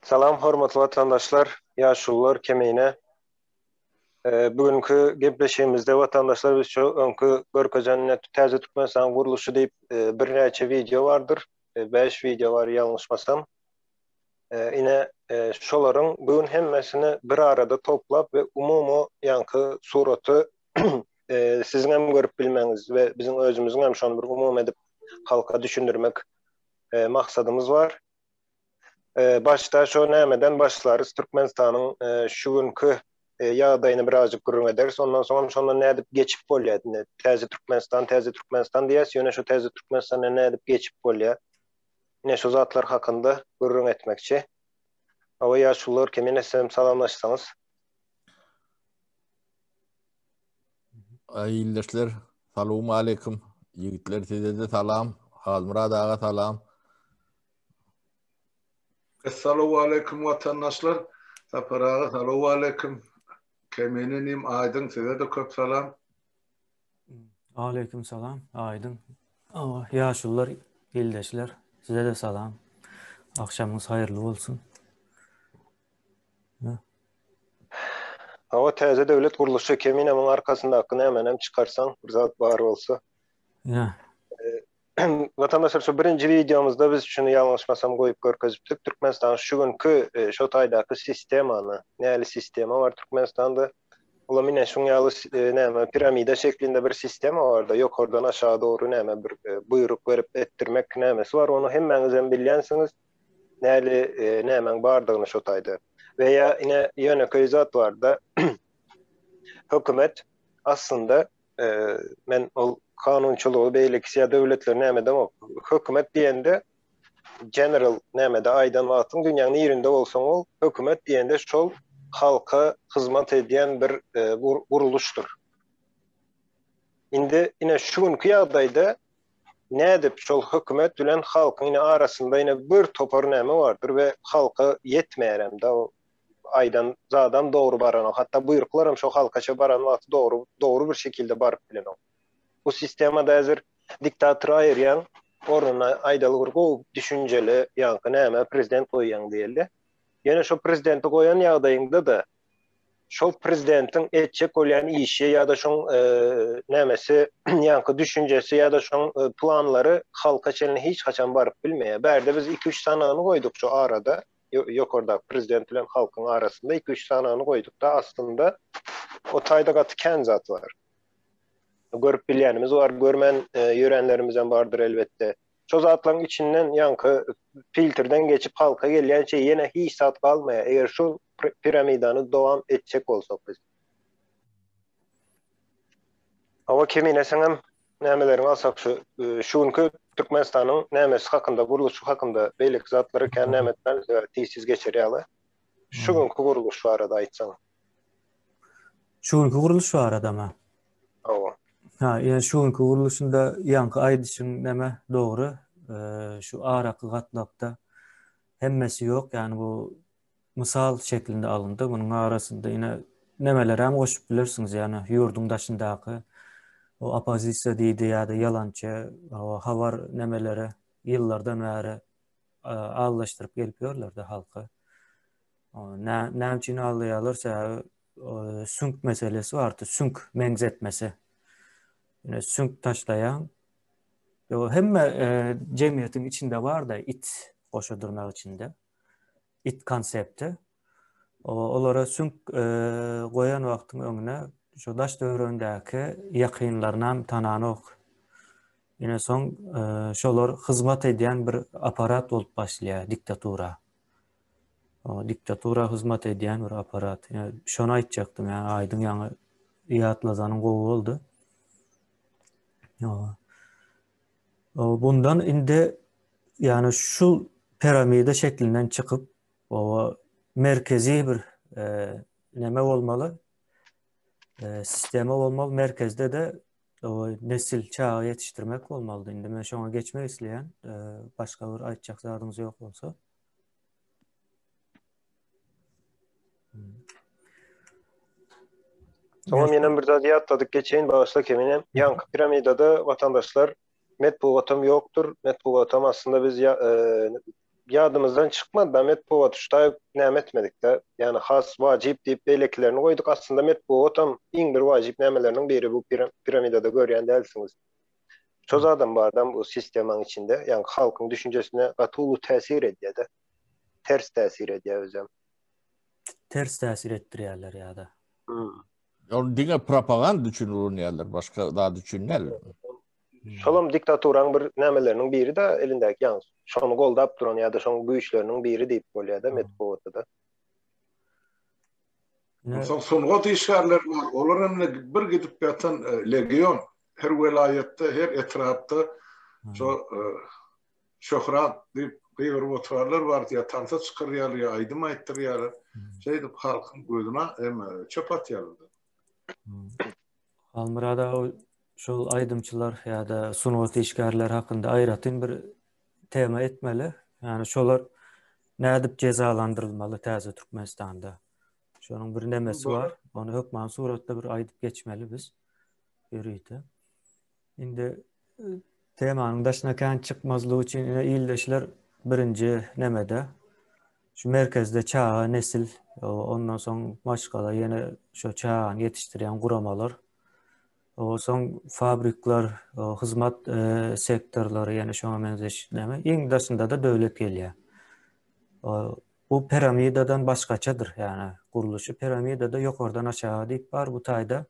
Salam hormatly watandaşlar, ýaşulular, kemine. Bu günki gepleşigimizde watandaşlar biz şu öňki görkezen Täze Türkmenistan gurluşy diýip birnäçe wideo bardyr. 5 wideo bar ýalňyşmasam. Ine şolaryň bu gün hemmesini bir arada toplap we umumy ýaňky suraty siziň hem görüp bilmegiňiz we biziň özümiziň hem şony bir umumy edip halka düşündirmek maksadymyz bar. Başda şo nämeden başlarys, Türkmenistanyň şu günki ýagdaýyny birazjyk gürrüň ederis, ondan soňam şondan nädip geçip bolýar, indi täze Türkmenistan, täze Türkmenistan diýýäs, ýöne şu täze Türkmenistandan nädip geçip bolýar? Ine şu zatlar hakynda gürrüň etmekçi. Hawa ýaşulular Kemine sizem salamlaşsaňyz. Aý ildeşler, salowmaleýkim. Ýigitler size-de salam. Halmyrat aga salam. Essalowaleýkim watandaşlar. Sapar aga salowaleýkim. Kemine inim Aýdyň size-de köp salam. Aleýkim salam Aýdyň. Hawa ýaşulular ildeşler size-de salam. Agşamyňyz haýyrly bolsun. Hawa täze döwlet gurluşy Kemine muň arkasyndaky nämenem çykarsaň bir zat bar bolsa. Ýa. Watandaşlar şu birinji wideomyzda biz şuny ýalňyşmasam goýup görkezipdik. Türkmenistanyň şu günki e, şu taýdaky sistemany, näli sistema bar Türkmenistanda. Olam ine şuň ýaly e, näme piramida şeklinde bir sistema barda, ýokardan aşağı dogry näme bir e, buýruk berip etdirmek nämesi bar. Ony hemmäňiz hem bilýänsiňiz. Näli nämäň bardygyny şu taýda. We ýa ine ýönekeý zat barda. Hökümet aslynda men ol kanunçylygy beýlekisi ýa döwletler näme edemok. Hökümet diýende general nämede aýdan wagtyň dünýäň nirinde bolsaň ol hökümet diýende şol halka hyzmat edýän bir e, gurluşdyr. Indi ine şu günki ýagdaýda nädip şol hökümet bilen halkyň ine arasynda ine bir topar näme bardyr we halka ýetmeýärem da aýdan zadam dogry baranok. Hatda buýruklaram şo halkaça baran wagty dogry dogry bir şekilde baryp bilenok. Bu sistemada häzir diktatory aýyrýaň, ornuna aýdaly bir gowy düşünjeli ýaňky näme prezident goýýaň diýeli. Ýöne şo prezidenti goýan ýagdaýyňda-da şol prezidentiň etjek bolýan işi ýa-da şoň nämesi ýaňky düşünjesi ýa-da şoň planlary halka çenli hiç haçan baryp bilmeýär. Bärde biz iki-üç sanyny goýduk şu arada. Ýokardaky prezident bilen halkyň arasynda iki-üç sanyny goýduk-da, aslynda o taýda gaty kän zat bar. Görüp bilýänimiz bar, görmän ýörenlerimizem bardyr elbetde. Şo zatlaryň içinden ýaňky filtrden geçip halka gelýänçe ýene hiç zat galmaýar, eger şu piramidany dowam etjek bolsak biz. Hawa Kemine seňem nämeleriňi alsak şu şu günki Türkmenistanyň nämesi hakynda gurluşy hakynda beýleki zatlary kän näme etmän sebäbi tiz-tiz geçer ýaly. Şu günki gurluş barada aýtsaň. Şu günki gurluş baradamy? Hawa. Ha, ýa şu günki gurluşynda ýaňky aýdyşyň näme dogry. Şu araky gatlakda hemmesi ýok, ýagny bu mysal şeklinde alyndy. Munuň arasynda ýene nemelerem goşup bilersiňiz, ýagny ýurduň daşyndaky o oppozisiýa diýdi ýa-da ýalançy habar nemeleri ýyllardan bäri aldaşdyryp gelip ýörler-de halky. Näme üçin aldaýarlar? Sebäbi süňk meselesi bardy, süňk meňzetmesi. Ine süňk taşlaýaň. Ýo hemme jemgyýetiň içinde bar-da it goşa dyrnak içinde. It konsepti. Olara süňk goýan wagtyň öňüne şu daş töweregindäki ýakynlarynam tananok. Ine soň şolar hyzmat edýän bir aparat bolup başlaýar diktatura. Diktatura hyzmat edýän bir aparat. Şony aýtjakdym, ýa aýdyň ýaňy ýatladanyň gowy boldy. Bundan indi ýani şu piramida şeklinden çykyp, o merkezi bir e, neme bolmaly? E, sistema bolmaly. Merkezde-de o nesil çaga ýetişdirmek bolmalydy. Indi men şoňa geçmek isleýän. E, başga bir aýtjak zadyňyz ýok bolsa. Soňam ýene bir zat ýatladyk geçeýin bagyşla Kemine. Ýaňky piramidada watandaşlar metbugatam ýokdur. Metbugatam aslynda biz e, ýadymyzdan çykmady-da metbugat ştaýyp näme etmedik-de. Ýagny has wajyp diýip beýlekilerini goýduk. Aslynda metbugatam iň bir wajyp nämeleriniň biri bu piramidada görýän dälsiňiz. Şo zadam bardam bu sistemaň içinde. Ýagny halkyň düşünjesine gaty uly täsir edýär-de. Ters täsir edýär özem. Ters täsir etdirýärler ýa-da. Ol diňe propaganda üçin ulanýarlar, başga zat üçin däl. Şolam diktaturaň bir nämeleriniň biri-de elindäki ýaňy şony goldap duran ýa-da şoň güýçleriniň biri diýip bolýar-da metbugatda-da. Onsoň sungat işgärleri bar, olar hem bir gidip ýatan e, legion her welaýatda, her etrapda şo e, şöhrat diýip gygyryp oturanlar bar, ýa tansa çykarýarlar, ýa aýdym aýtdyrýarlar. Şeýdip halkyň gözüne hem e, çöp atýarlar. Halmyrat aga şol aýdymçylar ýa-da sungat işgärleri hakynda aýratyn bir tema etmeli. Ýani şolar nädip jezalandyrylmaly täze Türkmenistanda? Şonuň bir nemesi bar. Ony hökman suratda bir aýdyp geçmeli biz ýörite. Indi e, temanyň daşyna kän çykmazlyk üçin ine ildeşler birinji nemede şu merkezde çaga nesil ondan soň maşgala ýene şu çagany ýetişdirýän guramalar soň fabrikler hyzmat e, sektorlary ýene şoňa meňzeş näme iň daşynda-da döwlet gelýär. Bu piramidadan başgaçadyr, ýagny gurluşy piramidada ýokardan aşaga diýip bar bu taýda.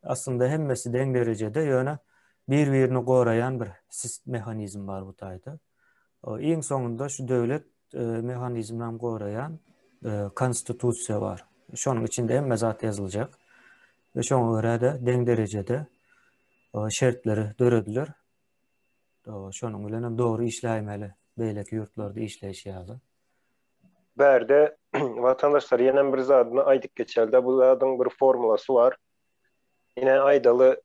Aslynda hemmesi deň derejede, ýöne bir-birini goraýan bir mehanizm bar bu taýda. Iň soňunda şu döwlet e, mehanizmini goraýan e, konstitusiýa bar. Şonuň içinde hemme zat ýazyljak we şoňa görä-de deň derejede e, şertleri dörediler. Şonuň bilen hem dogry işläýmeli, beýleki ýurtlarda işleýşi ýaly. Bärde watandaşlar ýenem bir zadyny aýdyp geçelde bu zadyň bir formulasy bar. Ine aýdaly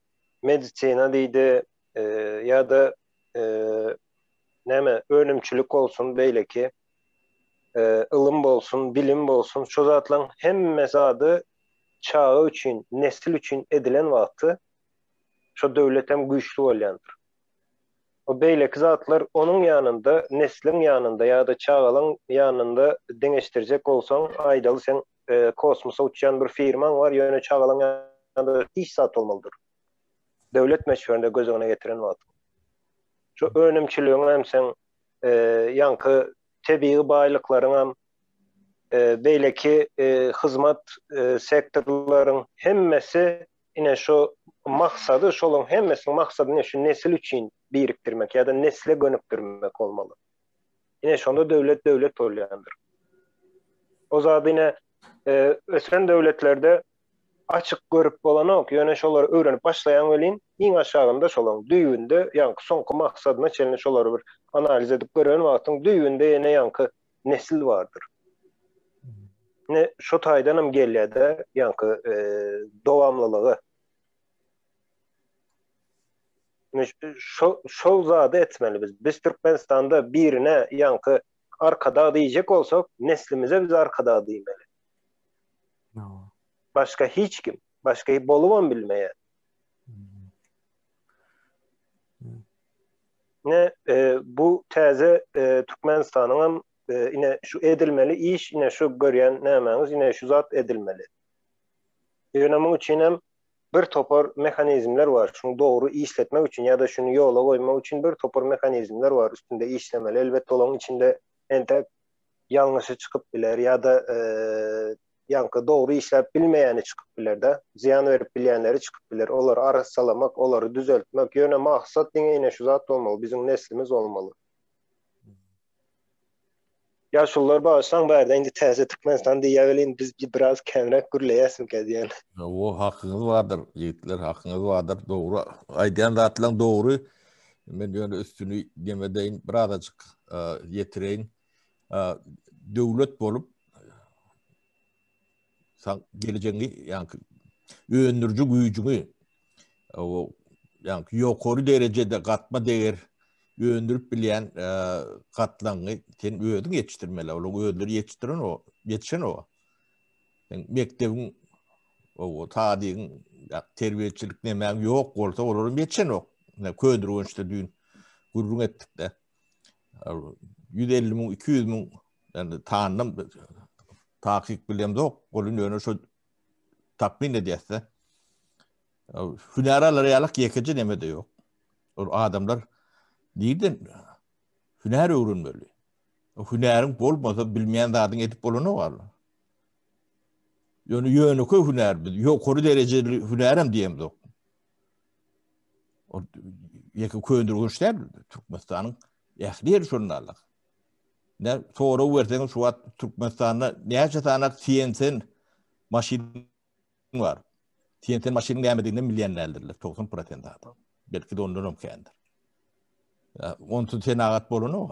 medisina diýdi e, ýa-da e, näme önümçilik bolsun beýleki e, ylym bolsun, bilim bolsun şu zatlaryň hemme zady çaga üçin, nesil üçin edilen wagty şo döwlet hem güýçli bolýandyr. O beýleki zatlar onuň ýanynda, nesliň ýanynda ýa-da çagalaň ýanynda deňeşdirjek bolsaň, aýdaly seň e, kosmosa uçýan bir firmaň bar, ýöne çagalaň ýanynda hiç zat bolmalydyr. Döwlet möçberinde göz öňüne getiren wagtyň. Şu önümçiligiň hem seň e, ýaňky tebigy baýlyklaryň hem e, beýleki e, hyzmat e, sektorlaryň hemmesi Ine şu maksady, şolaryň hemmesiniň maksady ine şu nesil üçin birikdirmek ýa-da nesle gönükdirmek bolmaly. Ine şonda döwlet döwlet bolýandyr. O zady ine e, ösen döwletlerde açyk görüp bolanok, ýöne şolary öwrenip başlaýaň welin, iň aşagynda şolaryň düýbünde, ýaňky soňky maksadyna çenli şolary bir analiz edip gören wagtyň düýbünde ýene ýaňky nesil bardyr. Ne şu taýdan hem gelýär-de, ýaňky e, dowamlylygy. Şo şol zady etmeli biz. Biz Türkmenistanda birine ýaňky arkadag diýjek bolsak, neslimize biz arkadag diýmeli. Başga hiç kim, başga bolubam bilmeýär. Ine e, bu täze e, Türkmenistanyň hem e, ine şu edilmeli iş, ine şu görýän nämäňiz, ine şu zat edilmeli. Ýöne muň üçin hem bir topar mehanizmler bar. Şuny dogry işletmek üçin ýa-da şuny ýola goýmak üçin bir topar mehanizmler bar, üstünde işlemeli. Elbetde olaryň içinde entek ýalňyşy çykyp biler ýa-da e, ýaňky dogry işläp bilmeýäni çykyp biler-de, zyýan berip bilýänleri çykyp biler. Olary arassalamak, olary düzeltmek, ýöne maksat diňe ine şu zat bolmaly, biziň neslimiz bolmaly. Ýaşulular bagyşlaň bärde indi täze Türkmenistan diýýär welin biz biraz känräk gürleýäsmikä diýen. Hawa hakyňyz bardyr ýigitler hakyňyz bardyr dogry aýdýan zatlaň dogry men ýöne üstüni demedeýin birazajyk ýetireýin döwlet bolup gelejegiňi ýaňky öndüriji güýjüňi o ýaňky ýokary derejede gatma deger öndürip bilýän e, gatlaňy sen özüň ýetişdirmeli. Olar özleri ýetişdiren o, ýetişen o. Sen mekdebiň o tadygyň terbiýeçilik nemäň ýok bolsa olar hem ýetişenok. Ne Köneürgençde düýn gürrüň etdik-de. 150 müň, 200 müň, yani tanım takyk bilemzok, ol ýöne şu takmyn edýärse. Hünär alar ýalyk ýekeje neme-de ýok. Ol adamlar nirden hünär öwrenmeli? Hünäriň bolmasa bilmeýän zadyň edip bolanok al. Ýöne ýönekeý hünär biz ýokary derejeli hünärem diýemzok. Ol ýeke Köneürgenç däl, Türkmenistanyň ähli ýeri şonda alak. Ne sorag berseňiz şu wagt Türkmenistanda näçe sany CNC maşyn bar. CNC maşynyň nämedigini bilýän däldirler 90% adam. Belki de ondan hem kändir. Onsuz senagat bolanok.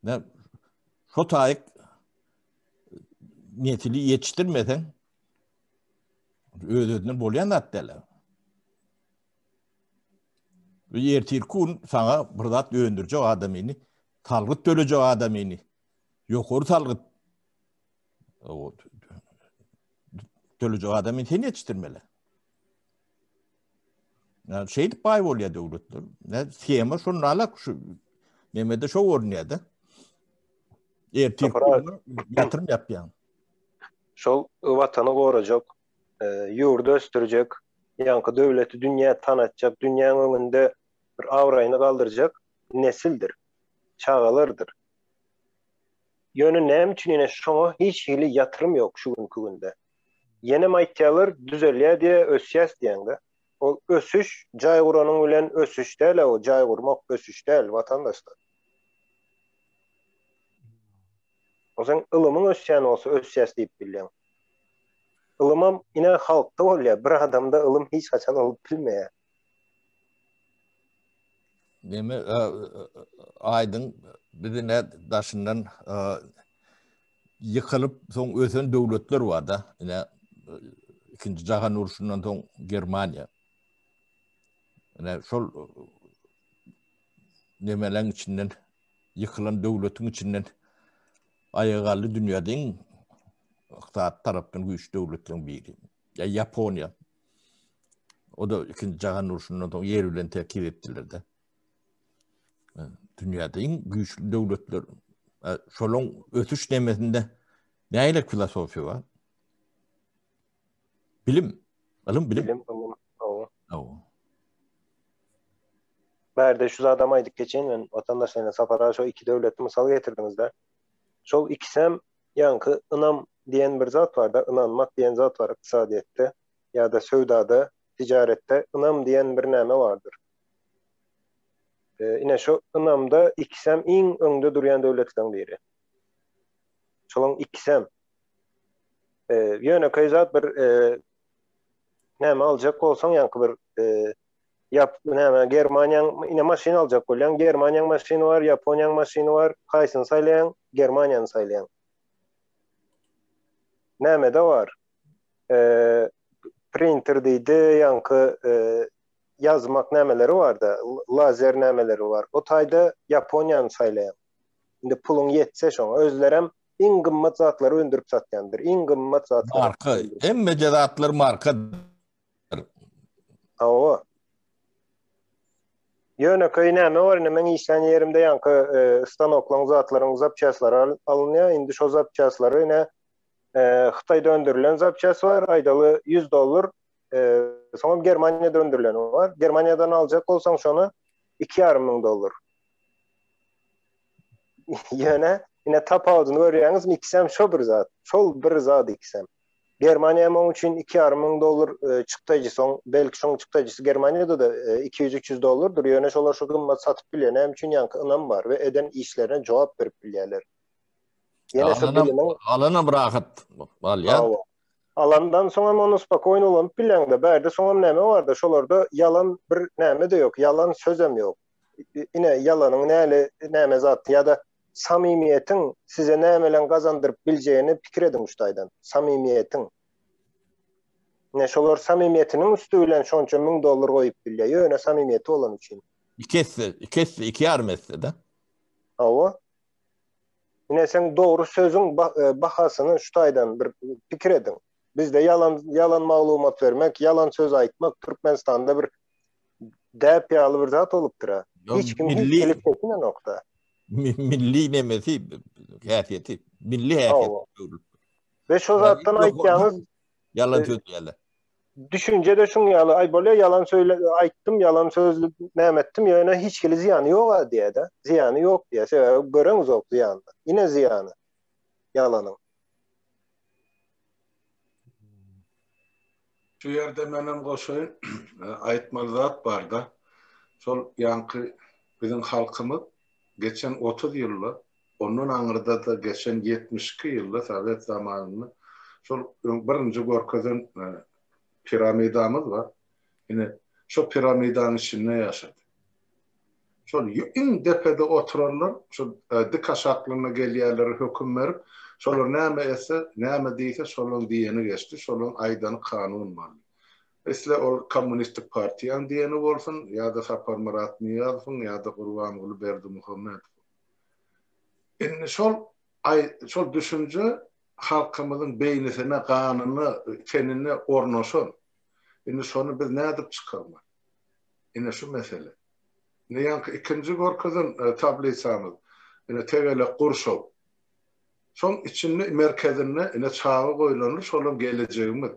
Ne şo taýyk nesili ýetişdirmeseň öz-özünden bolýan zat däl. Bu ertir kun sana bir zat öndürjek adamyny, salgyt tölejek adamyny, ýokary salgyt tölejek adamyny sen ýetişdirmeli. Yani şeýdip baý bolýar döwletler. Ne schema şonda alak şu nemede şo görünýär-de. Ertir ýatyrym ýapýan. Şol watany gorajak, e, ýurdy ösdürjek, ýaňky döwleti dünýä tanatjak, dünýäň öňünde bir abraýyny galdyrjak nesildir, çagalardyr. Ýöne näme üçin ýene şoňa hiç hili ýatyrym ýok şu günki günde. Ýenem aýtýarlar düzelýär diýe ösýäs diýäňde. Ol ösüş jaý guranyň bilen ösüş däl o jaý gurmak ösüş däl watandaşlar. O seň ylymyň ösýän bolsa ösýäs diýip bilýäň. Ylymam ine halkda bolýar bir adamda ylym hiç haçan bolup bilmeýär. Neme aýdyň bizi ne daşyndan ýykylyp soň ösen döwletler bar-da. Ine ikinji jahan urşundan soň Germaniýa. Ine şol nemeleň içinden ýykylan döwletiň içinden aýaga galdy dünýäde iň ykdysady tarapdan güýçli döwletleriň biri. Ýa Ýaponiýa. O da ikinji jahan urşundan soň ýer bilen tekiz etdiler-de. Dünýäde iň güýçli döwletler şolaň ösüş nemesinde nähili filosofiýa bar? Bilim, ylym, bilim. Bilim, ylym. Hawa. Bärde şu zadam aýdyp geçeýin men watandaşlaryna Sapar aga şo iki döwleti mysal getirdiňizde. Şol ikisem ýaňky ynam diýen bir zat barda, ynanmak diýen zat bar ykdysadyýetde ýa-da söwdada, tijaretde ynam diýen bir näme bardyr. Ine şu ynamda ikisem iň öňde durýan döwletleriň biri. Şolaň ikisem. Ýönekeý zat bir näme aljak bolsaň ýaňky bir ýap näme Germaniýaň ine maşyn aljak bolýaň Germaniýaň maşyny bar, Ýaponiýaň maşyny bar, haýsyny saýlaýaň? Germaniýany saýlaýaň. Nämede bar? Printer diýdi, ýaňky ýazmak nämeleri bar-da, lazer nämeleri bar. O taýda Ýaponiýany saýlaýaň. Indi puluň ýetse şoňa. Özlerem iň gymmat zatlary öndürip satýandyr. Iň gymmat zatlary. Marka, hemmeje zatlar marka. Hawa. Ýönekeý näme bar indi meň işlän ýerimde ýaňky e, stanoklaň zatlaryň zapçaslary alynýar. Indi şo zapçaslary ine e, Hytaýda öndürilen zapças bar, aýdaly 100 dollar. E, soňam Germaniýada öndürileni bar. Germaniýadan aljak bolsaň şony 2,5 müň dollar. Ýöne ine tapawudyny görýäňizmi? Ikisem şo bir zat. Şol bir zat ikisem. Germaniýa hem oň üçin 2,5 müň dollar e, çykdajy soň belki şoň çykdajysy Germaniýada-da 200-300 e, dollardyr. Ýöne şolar şu gymmat satyp bilýär. Näme üçin ýaňky ynam bar we eden işlerine jogap berip bilýärler. Ýene şu bilimiň alanam rahat alýar. Alandan soň hem ony spokojno ulanyp bilýäň-de. Bärde soňam näme barda? Şolarda ýalan bir näme-de ýok, ýalan sözem ýok. Ine ýalanyň näle näme zat ýa-da samymyýetiň size nämeleň gazandyryp biljegini pikir ediň şu taýdan. Samymyýetiň. Ine şolar samymyýetiniň üsti bilen şonça müň dollar goýup bilýär. Ýöne samymyýeti bolany üçin. Iki esse, iki esse, iki ýarym esse-de. Hawa. Ine seň dogry sözüň e, bahasyny şu taýdan bir pikir ediň. Bizde ýalan ýalan maglumat bermek, ýalan söz aýtmak Türkmenistanda bir. däp ýaly bir zat bolupdyr-a. Hiç kim hiç gelip çekinenok-da. Milli nemesi, häsiýeti, milli häsiýet öwrülip. Ve şo zatdan aýtýaňyz ýalan sözleýärler. Düşünje-de şuň ýaly, aý bolýa ýalan söýle aýtdym, ýalan sözli näme etdim, ýöne hiç hili zyýany ýog-a diýýär-de. Zyýany ýok diýýär. Sebäbi göreňizok zyýanyny. Ine zyýany ýalanyň. Şu ýerde menem goşaýyn, aýtmaly zat bar-da. Şol ýaňky biziň halkymyz geçen 30 ýylda, ondan aňyrda-da geçen 72 ýylda sowet zamanynda şol birinji görkezen piramidamyz bar. Ine, şo piramidanyň içinde ýaşady. Şol iň depede oturanlar, şol dik aşaklygyna gelýänlere höküm berip, şolar näme etse, näme diýse, şolaň diýeni geçdi, şolaň aýdany kanun boldy. Isle ol Kommunistik partiýaň diýeni bolsun, ýa-da Saparmyrat Nyýazowyň, ýa-da Gurbanguly Berdimuhamedowyň. Indi şol şol düşünje halkymyzyň beýnisine, ganyna, tenine ornaşan. Indi şony biz nädip çykarmaly? Ine şu mesele. Ine ýaňky ikinji görkezen tablisamyz, ine tegelek gurşaw. Şoň içinde, merkezinde ine çaga goýlandyr, şolam gelejegimiz.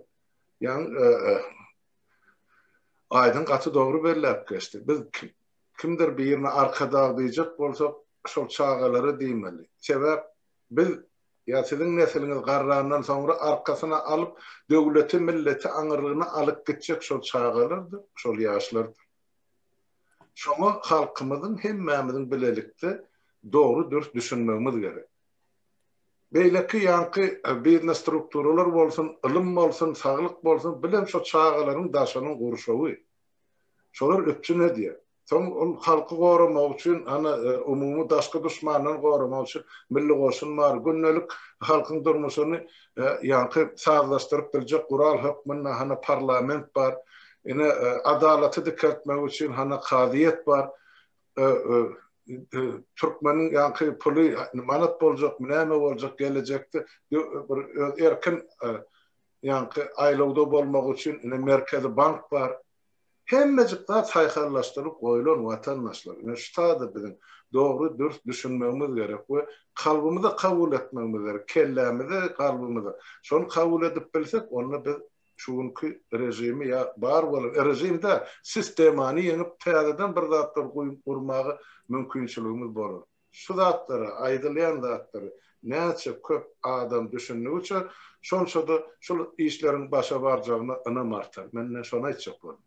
Ýaňy Aýdyň gaty dogry belläp geçdi. Biz kimdir birine arkadag diýjek bolsak, şol çagalara diýmeli. Sebäp biz Ýa siziň nesliňiz garrandan soňra arkasyna alyp, döwleti, milleti aňyrlygyna alyp gitjek şol çagalardyr, şol ýaşlardyr. Şoňa halkymyzyň, hemmämiziň bilelikde dogry-dürs düşünmegimiz gerek. Beýleki ýaňky biznes strukturalar bolsun, ylym bolsun, saglyk bolsun, bilem şo çagalaryň daşynyň gurşawy. Şolar üpjün edýär. Soň ol halky goramak üçin, hany, umumy daşky duşmandan goramak üçin milli goşun bar. Gündelik halkyň durmuşyny ýaňky sazlaşdyryp biljek gural hökmünde hany parlament bar. Ine, adalaty dikeltmek üçin hany kazyýet bar. Türkmeniň ýaňky puly manat boljakmy, näme boljak gelejekde bir öz erkin ýaňky aýlawda bolmagy üçin ine Merkezi bank bar. Hemmejik zat saýhallaşdyrylyp goýlan watandaşlar. Ine şu zada biziň dogry dürs düşünmegimiz gerek we kalbymyza kabul etmegimiz gerek. Kellämize, kalbymyza. Şony kabul edip bilsek onda biz şu günki režimi ýa bar bolan režim däl, sistemany ýeňip täzeden bir zatlar gurmaga mümkinçiligimiz bolar. Şu zatlara, aýdylýan zatlara näçe köp adam düşündigiçe, şonça-da şul işleriň başa barjagyna ynam artar. Men ine şony aýtjak boldum.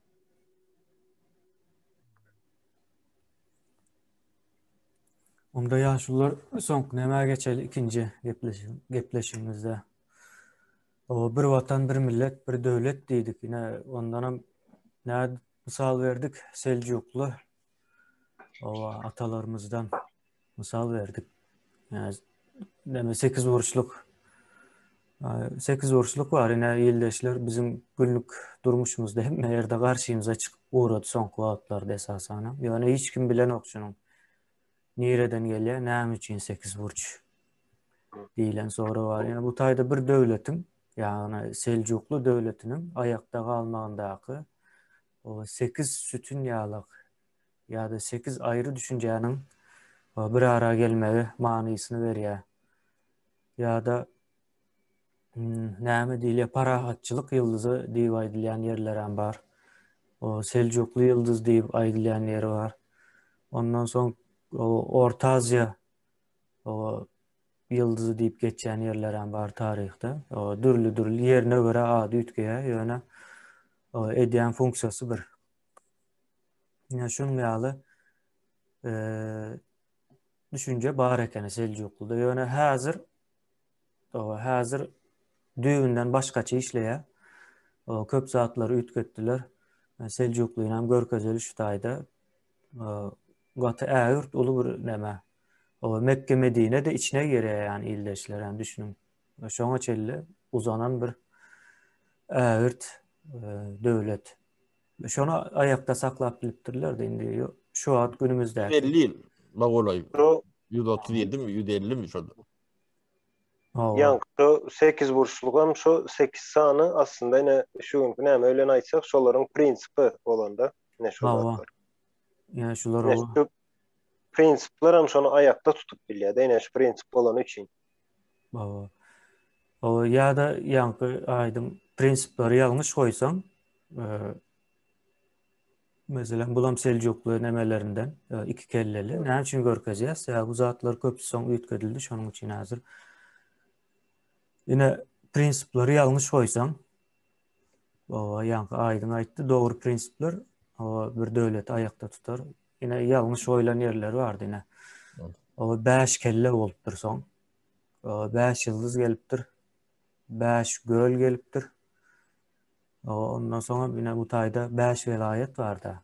Onda ýaşulular soňky nämä geçeli ikinji gepleşigimizde. O bir watan, bir millet, bir döwlet diýdik. Ine ondanam nädip mysal berdik? Seljukly Owa, atalarymyzdan mysal berdik. Näme sekizburçluk sekizburçluk bar ine ildeşler biziň günlük durmuşymyzda hemme ýerde garşymyza çykyp ugrady soňky wagtlarda esasan. Ýöne hiç kim bilenok şunuň nireden gelýär, näme üçin sekizburç diýlen sorag bar. Ýöne bu taýda bir döwletiň, ýagny Seljukly döwletiniň aýakda galmagyndaky O sekiz sütün ýalak ýa-da sekiz aýry düşünjäniň bir ara gelmegi manysyny berýär. Ýa-da näme diýilýär, parahatçylyk ýyldyzy diýip aýdylýan ýerlerem bar. O Seljukly ýyldyz diýip aýdylýan ýeri bar. Ondan soň Orta Aziýa o ýyldyzy diýip geçýän ýerlerem bar taryhda. Dürli-dürli ýerine görä ady üýtgeýär, ýöne edýän funksiýasy bir. Ýa şunuň ýaly düşünje bar ekeni Seljuklyda. Ýöne häzir häzir düýbünden başgaça işleýär. Köp zatlary üýtgetdiler. Seljuklyny hem görkezeli şu taýda. Gaty ägirt uly bir näme. O Mekke Medine de içine girýär ýani ildeşler ýani düşüniň. Şoňa çenli uzanan bir ägirt e, döwlet. Şony aýakda saklap bilipdirler de indi şu wagt günümüzde. 50 ýyl golaý. 137 mi 150 mi şol. Ýaňky sekizburçlugam şu sekiz sany aslynda ine şu günki näme bilen aýtsak şolaryň prinsipi bolanda. Ine şu zatlar. Ýa şular o. Prinsipler hem şony aýakda tutup bilýär. Ine şu prinsip bolany üçin. Baba. O ýa-da ýaňky aýdyň prinsipleri ýalňyş goýsaň, meselem, bulam seljukly nemelerinden iki kelleli. Näme üçin görkezýär? Sebäbi bu zatlar köpüsi soň üýtgedildi, şonuň üçin häzir. Ine prinsipleri ýalňyş goýsaň, Owa, ýaňky Aýdyň aýtdy, dogry prinsipler owa bir döwleti aýakda tutar. Ine ýalňyş goýlan ýerleri bardy ine. Owa bäş kelle bolupdyr soň. Owa bäş ýyldyz gelipdir. Bäş göl gelipdir. Owa ondan soňam ine bu taýda bäş welaýat barda.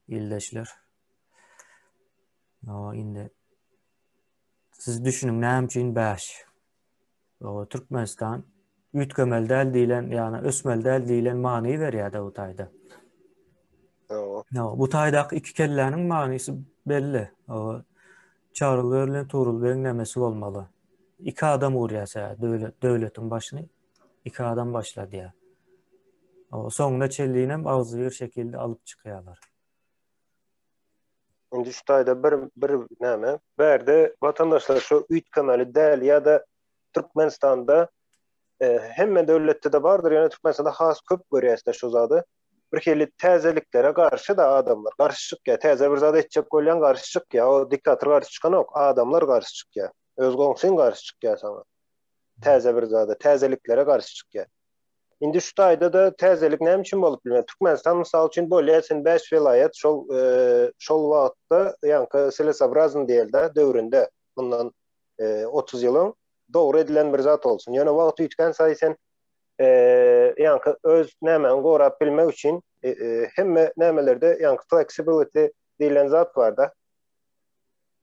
Ildeşler. Owa indi siz düşüniň näme üçin bäş? Türkmenistan üýtgemeli däl diýlen, ýagny ösmeli däl diýlen many berýär-de bu taýda. Hawa. Bu taýdaky iki kelläniň manysy belli. Hawa. Çagryl beg bilen Tugrul begiň nemesi bolmaly. Iki adam gurýar sebäbi döwlet, döwletiň başyny iki adam başladýar. Hawa, soňuna çenlinem agzybir şekilde alyp çykýarlar. Indi şu taýda bir bir näme? Bärde watandaşlar şu üýtgemeli däl ýa-da Türkmenistanda e, hemme döwletde-de bardyr, ýöne Türkmenistanda has köp görýäs-de şu zady. Bir hili täzeliklere garşy da adamlar garşy çykýar. Täze bir zat etjek bolýan garşy çykýar. O diktator garşy çykanok, adamlar garşy çykýar. Öz goňşyň garşy çykýar saňa. Täze bir zada, täzeliklere garşy çykýar. Indi şu taýda-da täzelik näme üçin bolup bilmez? Türkmenistan mysal üçin bolýar, sen 5 welaýat şol e, şol wagtda ýaňky selesobrazn diýelde döwründe mundan e, 30 ýyl öň dogry edilen bir zat bolsun. Ýöne wagt üýtgän saýy sen e, ýaňky öz nämäňi gorap bilmek üçin e, e, hemme nämelerde ýaňky flexibility diýlen zat bar-da.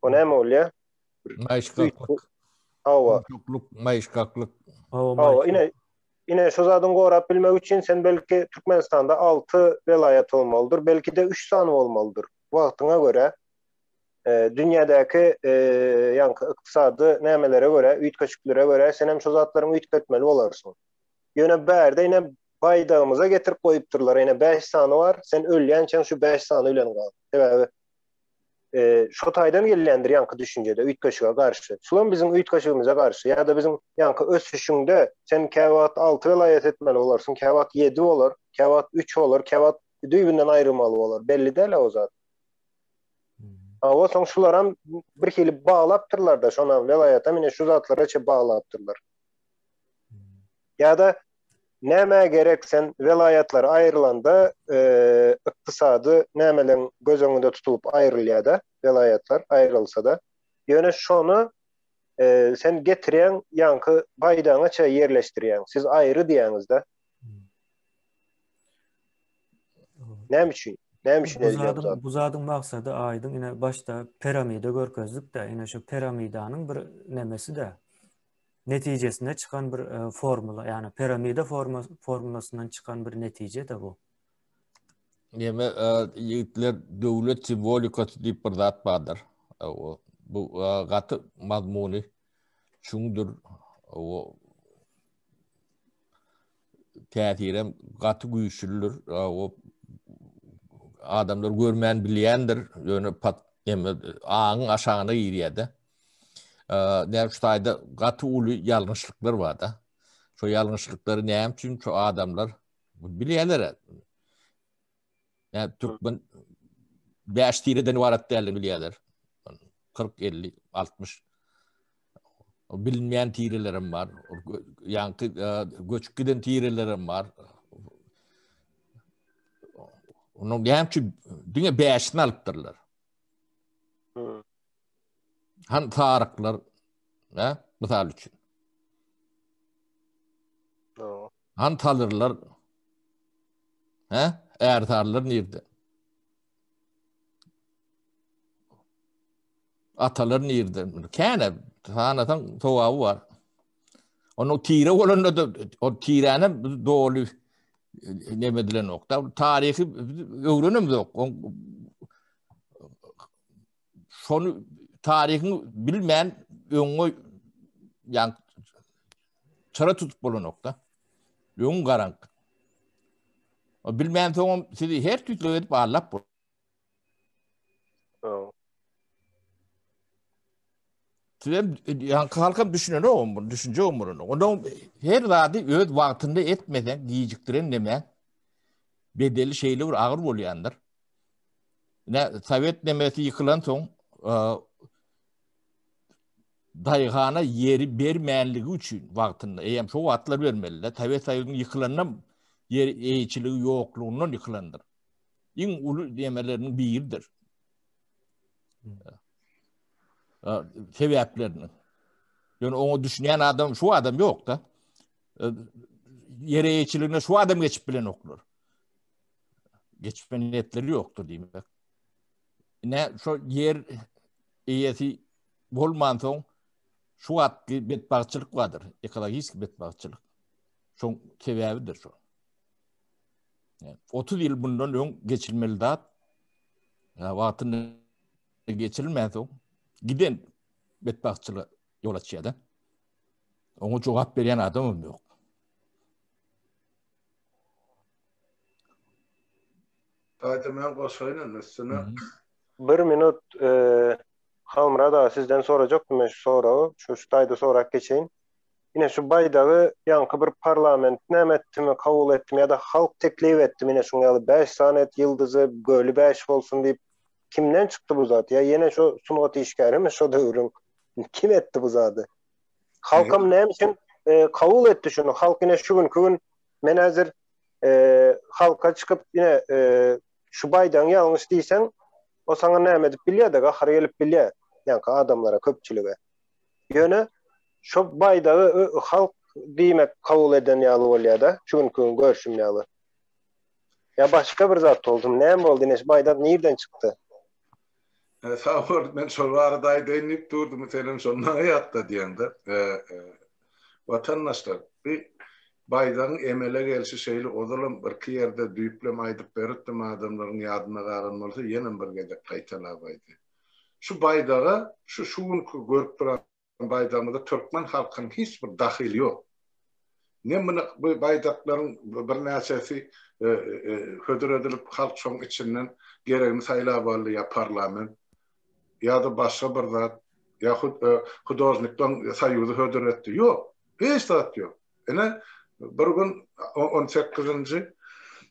O näme bolýar? Maýyşgaklyk. Hawa. Ýumşaklyk, maýyşgaklyk. Hawa, ine Ine şu zadyň gorap bilmek üçin sen belki Türkmenistanda 6 welaýat bolmalydyr, belki-de 3 sany bolmalydyr. Wagtyňa görä, e, dünýädäki e, ýaňky ykdysady nämelere görä, üýtgeşiklere görä sen hem şu zatlaryň üýtgetmeli bolarsyň. Ýöne bärde ine baýdagymyza getirip goýupdyrlar, ine 5 sany bar, sen ölýänçäň şu 5 sany bilen gal. Sebäbi e, şo taýdan gelýändir ýaňky düşünjede üýtgeşige garşy. Şulam biziň üýtgeşigimize garşy ýa-da biziň ýaňky ösüşiňde sen käwagt 6 welaýat etmeli bolarsyň, käwagt 7 bolar, käwagt 3 bolar, käwagt düýbünden aýrylmaly bolar. Belli däl o zat. Hawa, soň şularam bir hili baglapdyrlar-da, şona welaýata mine şu zatlara çe baglapdyrlar. Ýa-da Nämä gerek sen welaýatlar aýrylanda ykdysady nämeleň göz öňünde tutulyp aýrylýada welaýatlar aýrylsada. Ýöne şony sen getirýäň ýaňky baýdaňa çe ýerleşdirýäň. Siz aýry diýýäňizde. Näme üçin? Näme üçin edilýär bu zat? Bu zadyň maksady aýdyň ine başda piramida görkezdik-de ine şu piramidanyň bir nemesi-de. netijesinde çykan bir e, formula, ýagny piramida forma, formulasyndan çykan bir netije-de bu. Ýeme e, ýigitler döwlet simwolikasy diýip bir zat bardyr. E, o, bu e, gaty mazmuny çuňdur. O täsirem gaty güýçlüdir. O adamlar görmän bilýändir, ýöne pat eme aňyň aşagyna girýär-de. Näme şu taýda gaty uly ýalňyşlyklar bar-da. Şo ýalňyşlyklary näme üçin şu adamlar bilýärler. Näme türkmen 5 tireden ybarat däldigini bilýärler. 40, 50, 60 bilinmeýän tirelerem bar. Ýaňky göçüp giden tirelerem bar. Onuň näme üçin diňe 5-ini alypdyrlar? Han saryklar, ha, mysal üçin. Han talyrlar, ha, ärsarlar nirde? Atalar nirde? Käne sanasaň sogaby bar. Onuň tire bolanda da o tiräne doly neme edilenok da. Taryhy öwrenemiz yok. Şony taryhyň bilmän öňe ýa çyra tutup bolanok da. Öň garaňky. Bilmän soňam sizi her tüýsli edip allap bol. Sizem ýaňky halkam düşünenok bunu, düşünje bunu. Ondan her zady öz wagtynda etmeseň, gijikdiren neme? Bedeli şeýle bir agyr bolýandyr. Ne Sowet nemesi ýykylan soň daýhana ýeri bermänligi üçin wagtynda, eýem şo wagtlar bermeli-de, Sowet Soýuzynyň ýykylandan ýer eýeçiligi ýoklugyndan ýykylandyr. Iň uly nemeleriniň biridir. Sebäpleriniň. Ýöne oňa düşünýän adam şu adam ýok-da. Ýer eýeçiligine şu adam geçip bilenoklar. Geçip niýetleri ýokdur diýmek. Ine şu ýer eýesi bolmansoň şu wagtky betbagtçylyk bardyr, ekologik betbagtçylyk. Şoň sebäbidir şo. 30 ýyl bundan öň geçilmeli zat wagtynda geçirilmänsoň giden betbagtçylyga ýol açýar-da. Oňa jogap berýän adamam ýok. Gaýta men goşaýyn indi üstüne. Bir minut Halmyrat aga sizden sorajakdym men şu soragy. Şu şu taýda sorap geçeýin. Ine şu baýdagy ýaňky bir parlament näme etdimi, kabul etdimi ýa-da halk teklip etdimi ine şuň ýaly 5 sany et ýyldyzy göli 5 bolsun diýip kimden çykdy bu zat? Ýa ýene şu sungat işgärimi şo döwrüň kim etdi bu zady? Halkam näme üçin e, kabul etdi şuny? Halk ine şu günki gün men häzir e, halka çykyp ine e, şu baýdagyň ýalňyş diýseň, o saňa näme edip bilýär-de, gahary gelip bilýär. Ýaňky adamlara, köpçülige. Ýöne şo baýdagy halk diýmek kabul eden ýaly bolýar-da, şu günki gün görşüm ýaly. Ýa başga bir zat boldumy? Näme boldy ine şu baýdak nirden çykdy? E, sag bol, men şol barada aýdaýyn diýip durdum, senem şony maňa ýatladýaň-da. E, e, watandaşlar, bu baýdagyň emele gelşi şeýle ozalam birki ýerde düýplem aýdyp beripdim, adamlaryň ýadynda galan bolsa ýenem bir gezek gaýtalap aýdaýyn. Şu baýdaga, şu şu günki görüp duran baýdagymyza türkmen halkynyň hiç bir dahyly ýok. Ne muny bu baýdaklaryň birnäçesi hödür edilip halk şoň içinden geregini saýlap aldy ýa parlament ýa-da başga bir zat ýa hudožniklaryň soýuzy hödür etdi. Ýok. Hiç zat ýok. Ine bir gün on sekizinji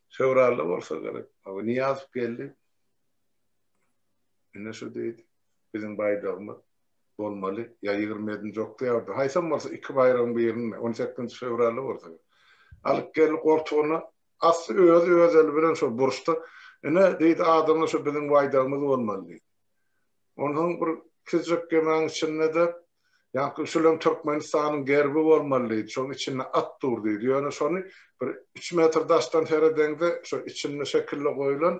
fewralda bolsa gerek. Nyýazow geldi. Ine şu diýdi. Biziň baýdagymyz bolmaly, ýa 27-nji oktýabrda, haýsam bolsa iki baýragyň birinde, 18-nji fewralda bolsa gerek. Alyp geldi goltugyna, asdy özi öz eli bilen şo burçda, ine, diýdi, adamlar şo biziň baýdagymyz bolmaly diýdi. Onsoň bir kiçijek gemäň içinde-de Ýaňky şulam Türkmenistanyň gerbi bolmaly diýdi. Şoň içinde at dur diýdi. Ýöne şony bir üç metr daşdan seredeňde şo içinde şekilde goýlan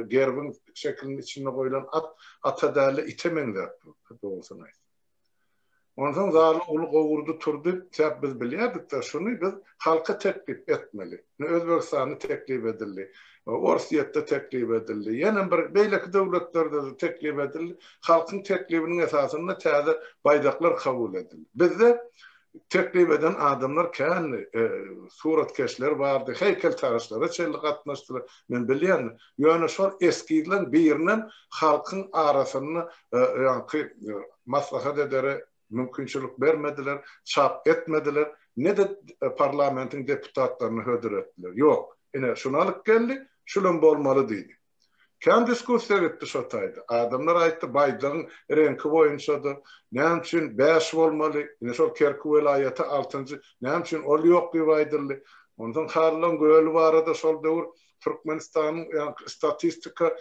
gerbiň şekiliniň içinde goýlan at ata dälde ite meňzäp dur, dogrusyny aýtsam. Onsoň zaly uly gowurdy turdy. Sebäp biz bilýärdik-de şuny biz halka teklip etmeli. Ine Özbegistanda teklip edildi. Orsýetde teklip edildi. Ýene bir beýleki döwletlerde-de teklip edildi. Halkyň teklibiniň esasynda täze baýdaklar kabul edildi. Bizde teklip eden adamlar kändi. Suratkeşler bardy, heýkeltaraşlara çenli gatnaşdylar. Men bilýän. Ýöne şol eskizleň birinem halkyň arasynda ýaňky maslahat edere mümkinçilik bermediler, çap etmediler, ne-de parlamentiň deputatlaryna hödür etdiler. Ýok, ine, şuny alyp geldi, şulam bolmaly diýdi. Kän diskussiýa gitdi şo taýda. Adamlar aýtdy, baýdagyň reňki boýunça-da, näme üçin bäş bolmaly, ine şol Kerki welaýaty altynjy, näme üçin ol ýok diýip aýdyldy. Onsoň Halylaň göli barada şol döwür Türkmenistanyň ýaňky statistika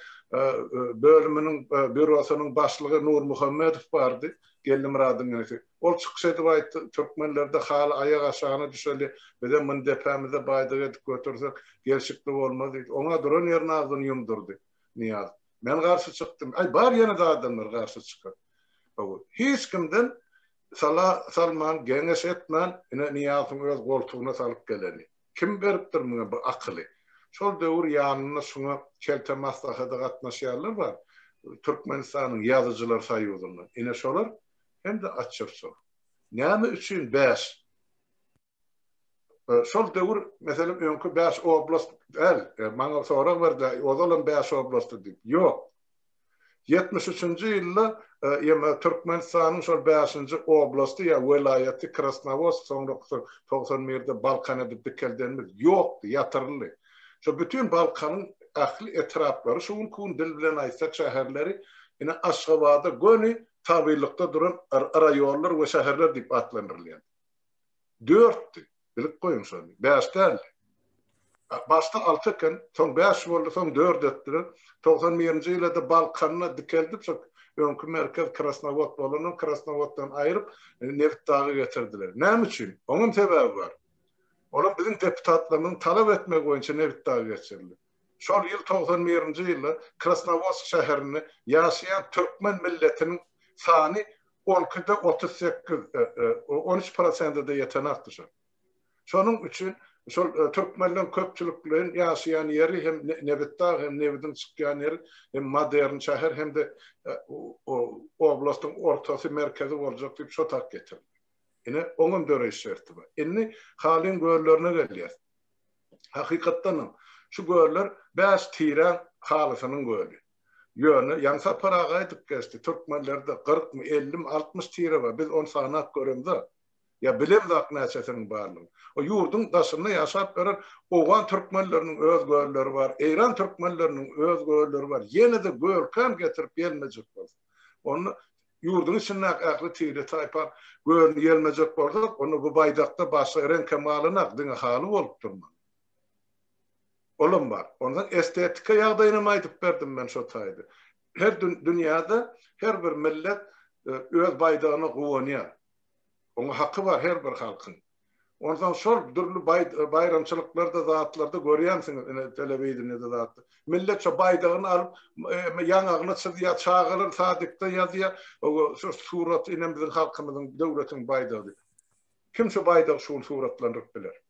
bölüminiň býurosynyň başlygy Nurmuhammedow bardy, Geldimyradyň inisi. Ol çykyş edip aýtdy, Türkmenlerde haly aýak aşagyna düşeli, bizem muny depämize baýdak edip götersek, gelşikli bolmaz diýdi. Oňa duran ýerine agzyny ýumdurdy Nyýazow. Men garşy çykdym. Aý, bar ýene-de adamlar garşy çykan. Hawa, hiç kimden sala salman, geňeş etmän, ine Nyýazowyň öz goltugyna salyp geleni. Kim beripdir muňa bu akyly? Şol döwür ýanynda şuňa kelte maslahata gatnaşýanlar bar, Türkmenistanyň Ýazyjylar soýuzyndan. Ine şolar hem-de Açyrsow. Näme üçin bäş? Şol döwür, meselem, öňki bäş oblast däl, maňa sorag berdiler, ozalam bäş oblastdy diýip. Ýok. 73-nji ýylda ýa Türkmenistanyň şol bäşinji oblasty ýa welaýaty Krasnowodsk, soňra 91-de Balkan edip dikeldenimiz ýokdy, ýatyryldy. Şo bütin Balkanyň ähli etraplary, şu günki gün dil bilen aýtsak şäherleri ine Aşgabada göni tabynlykda duran raýonlar we şäherler diýip atlandyrylýar. Dörtdi. Bilip goýuň şony. Bäş däldi. Başda alty eken, soň bäş boldy, soň dört etdiler. 91-nji ýylda-da Balkanda dikeldip, şo öňki merkez Krasnowod bolandan Krasnowoddan aýryp, Nebitdaga getirdiler. Näme üçin? Oňam sebäbi bar. Olam biziň deputatlarymyzyň talap etmegi boýunça Nebitdaga geçirildi. Şol ýyl 91-nji ýylda Krasnowodsk şäherinde ýaşaýan türkmen milletiniň sany on ikide 38, 13 prosente-de ýetenokdy şol. Şonuň üçin şol türkmenleň köpçülikleýin ýaşaýan ýeri hem Nebitdag hem nebidiň çykýan ýeri hem modern şäher hem-de oblastyň ortasy, merkezi boljak diýip şo tak getirildi. Ine, oňam döreýiş şerti bar. Indi Halyň göllerine gelýäs. Hakykatdan hem şu göller bäş tiräň halysynyň göli. Ýöne ýaňy Sapar aga aýdyp geçdi, türkmenlerde kyrkmy, ellimi, 60 tire bar, biz ony sanap göremzok. Ýa bilemzok näçesiniň barlygyny. O ýurduň daşynda ýaşap ýören owgan türkmenleriniň öz gölleri bar, eýran türkmenleriniň öz gölleri bar. Ýene-de göl kän getirip ýelmejek bolsa. Onda ýurduň içindäki ähli tire taýpa gölüni ýelmejek bolsak, onda bu baýdakda başga reňkem galanok, diňe haly bolup durmaly. Olam bar. Ondan estetika ýagdaýynam aýdyp berdim men şo taýda. Her dünýäde her bir millet öz baýdagyna guwanýar. Oňa haky bar her bir halkyň. Onsoň şol dürli baýramçylyklarda zatlarda görýänsiňiz ine telewideniýede zatda. Millet şo baýdagyny alyp ýaňagyna çyzýar, çagalar sadikde ýazýar, şo surat ine biziň halkymyzyň döwletiň baýdagy diýip. Kim şo baýdagy şu gün suratlandyryp biler?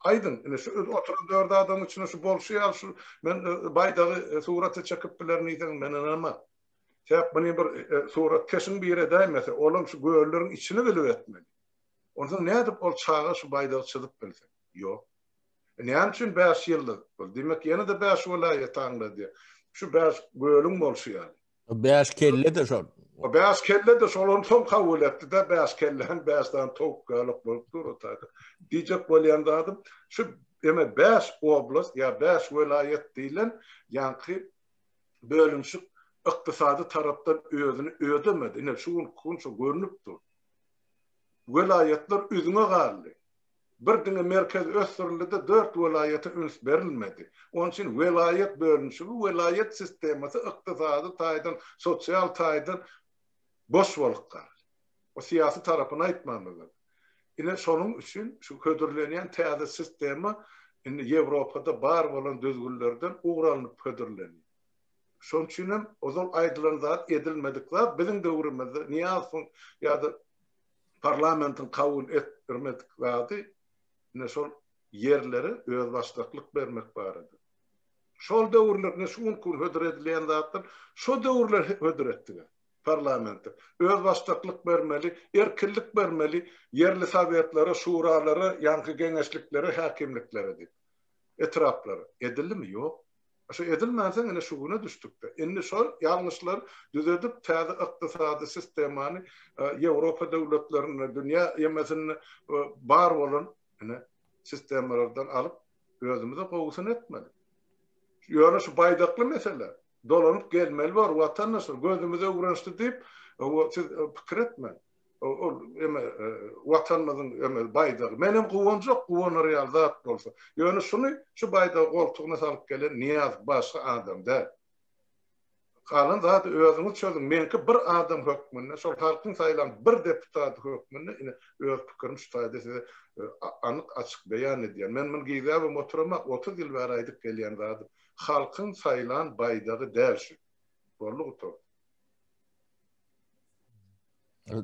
Aýdyň, ine şu oturan dört adamyň içinde şu bolşy ýaly şu men baýdagy surata çekip bilerin diýseň men ynanman. Sebäp muny bir suratkeşiň biri edäýmese, olam şu gölleriň içini bilip etmeli. Onsoň nädip ol çaga şu baýdagy çyzyp bilsin? Ýok. E näme üçin bäş ýyldyz? Ol diýmek ýene-de bäş welaýaty aňladýar. Şu bäş gölüň bolşy ýaly. Bäş kelle-de şol. O bäş kelle-de şol ony soň kabul etdi-de, bäş kelläň bäş sany towuk ýalak bolup dur o taýda. Diýjek bolýan zadym, şu eme bäş oblast ýa bäş welaýat diýlen ýaňky bölünişik ykdysady tarapdan özüni ödemedi. Ine şu günki gün şo görnüp dur. Welaýatlar üzňe galdy. Bir diňe merkez ösdürildi-de dört welaýata üns berilmedi. Onuň üçin welaýat bölünişigi, welaýat sistemasy ykdysady taýdan, sosial taýdan boş bolup galdy. O syýasy tarapyny aýtmamyzda. Ine şonuň üçin şu hödürlenýän täze sistema indi Ýewropada bar bolan düzgünlerden ugur alnyp hödürlenýär. Şonuň üçin hem ozal aýdylan zat edilmedik zat biziň döwrümizde Nyýazowyň ýa-da parlamentiň kabul etdirmedik zady ine şol ýerlere özbaşdaklyk bermek barada. Şol döwürler ine şu günki gün hödür edilýän zatlar şo döwürler hödür etdiler parlamente. Özbaşdaklyk bermeli, erkinlik bermeli ýerli sowetlere, şuralara, ýaňky geňeşliklere, häkimliklere diýip. Etraplara. Edildimi? Ýok. Şo edilmänsoň ine şu güne düşdükde. Indi şol ýalňyşlary düzedip täze ykdysady sistemany Ýewropa döwletlerinde, dünýä ýemesinde bar bolan ine sistemalardan alyp özümize gowusyny etmeli. Ýöne şu baýdakly mesele dolanyp gelmeli bor watandaşlar gözümiz öwrenişdi diýip siz pikir etmäň. Ol eme watanymyzyň eme baýdagy. Menem guwanjak, guwanar ýaly zat bolsa. Ýöne şuny şu baýdagy goltugyna salyp gelen Nyýazow başga adam däl. Galan zady özüňiz çözüň. Meňki bir adam hökmünde, şol halkyň saýlan bir deputaty hökmünde ine öz pikirimi şu taýda size anyk açyk beýan edýän. Men muny gizläbem oturamok, 30 ýyl bäri aýdyp gelýän zadym. Halkyň saýlan baýdagy däl şu. Boldy gutardy.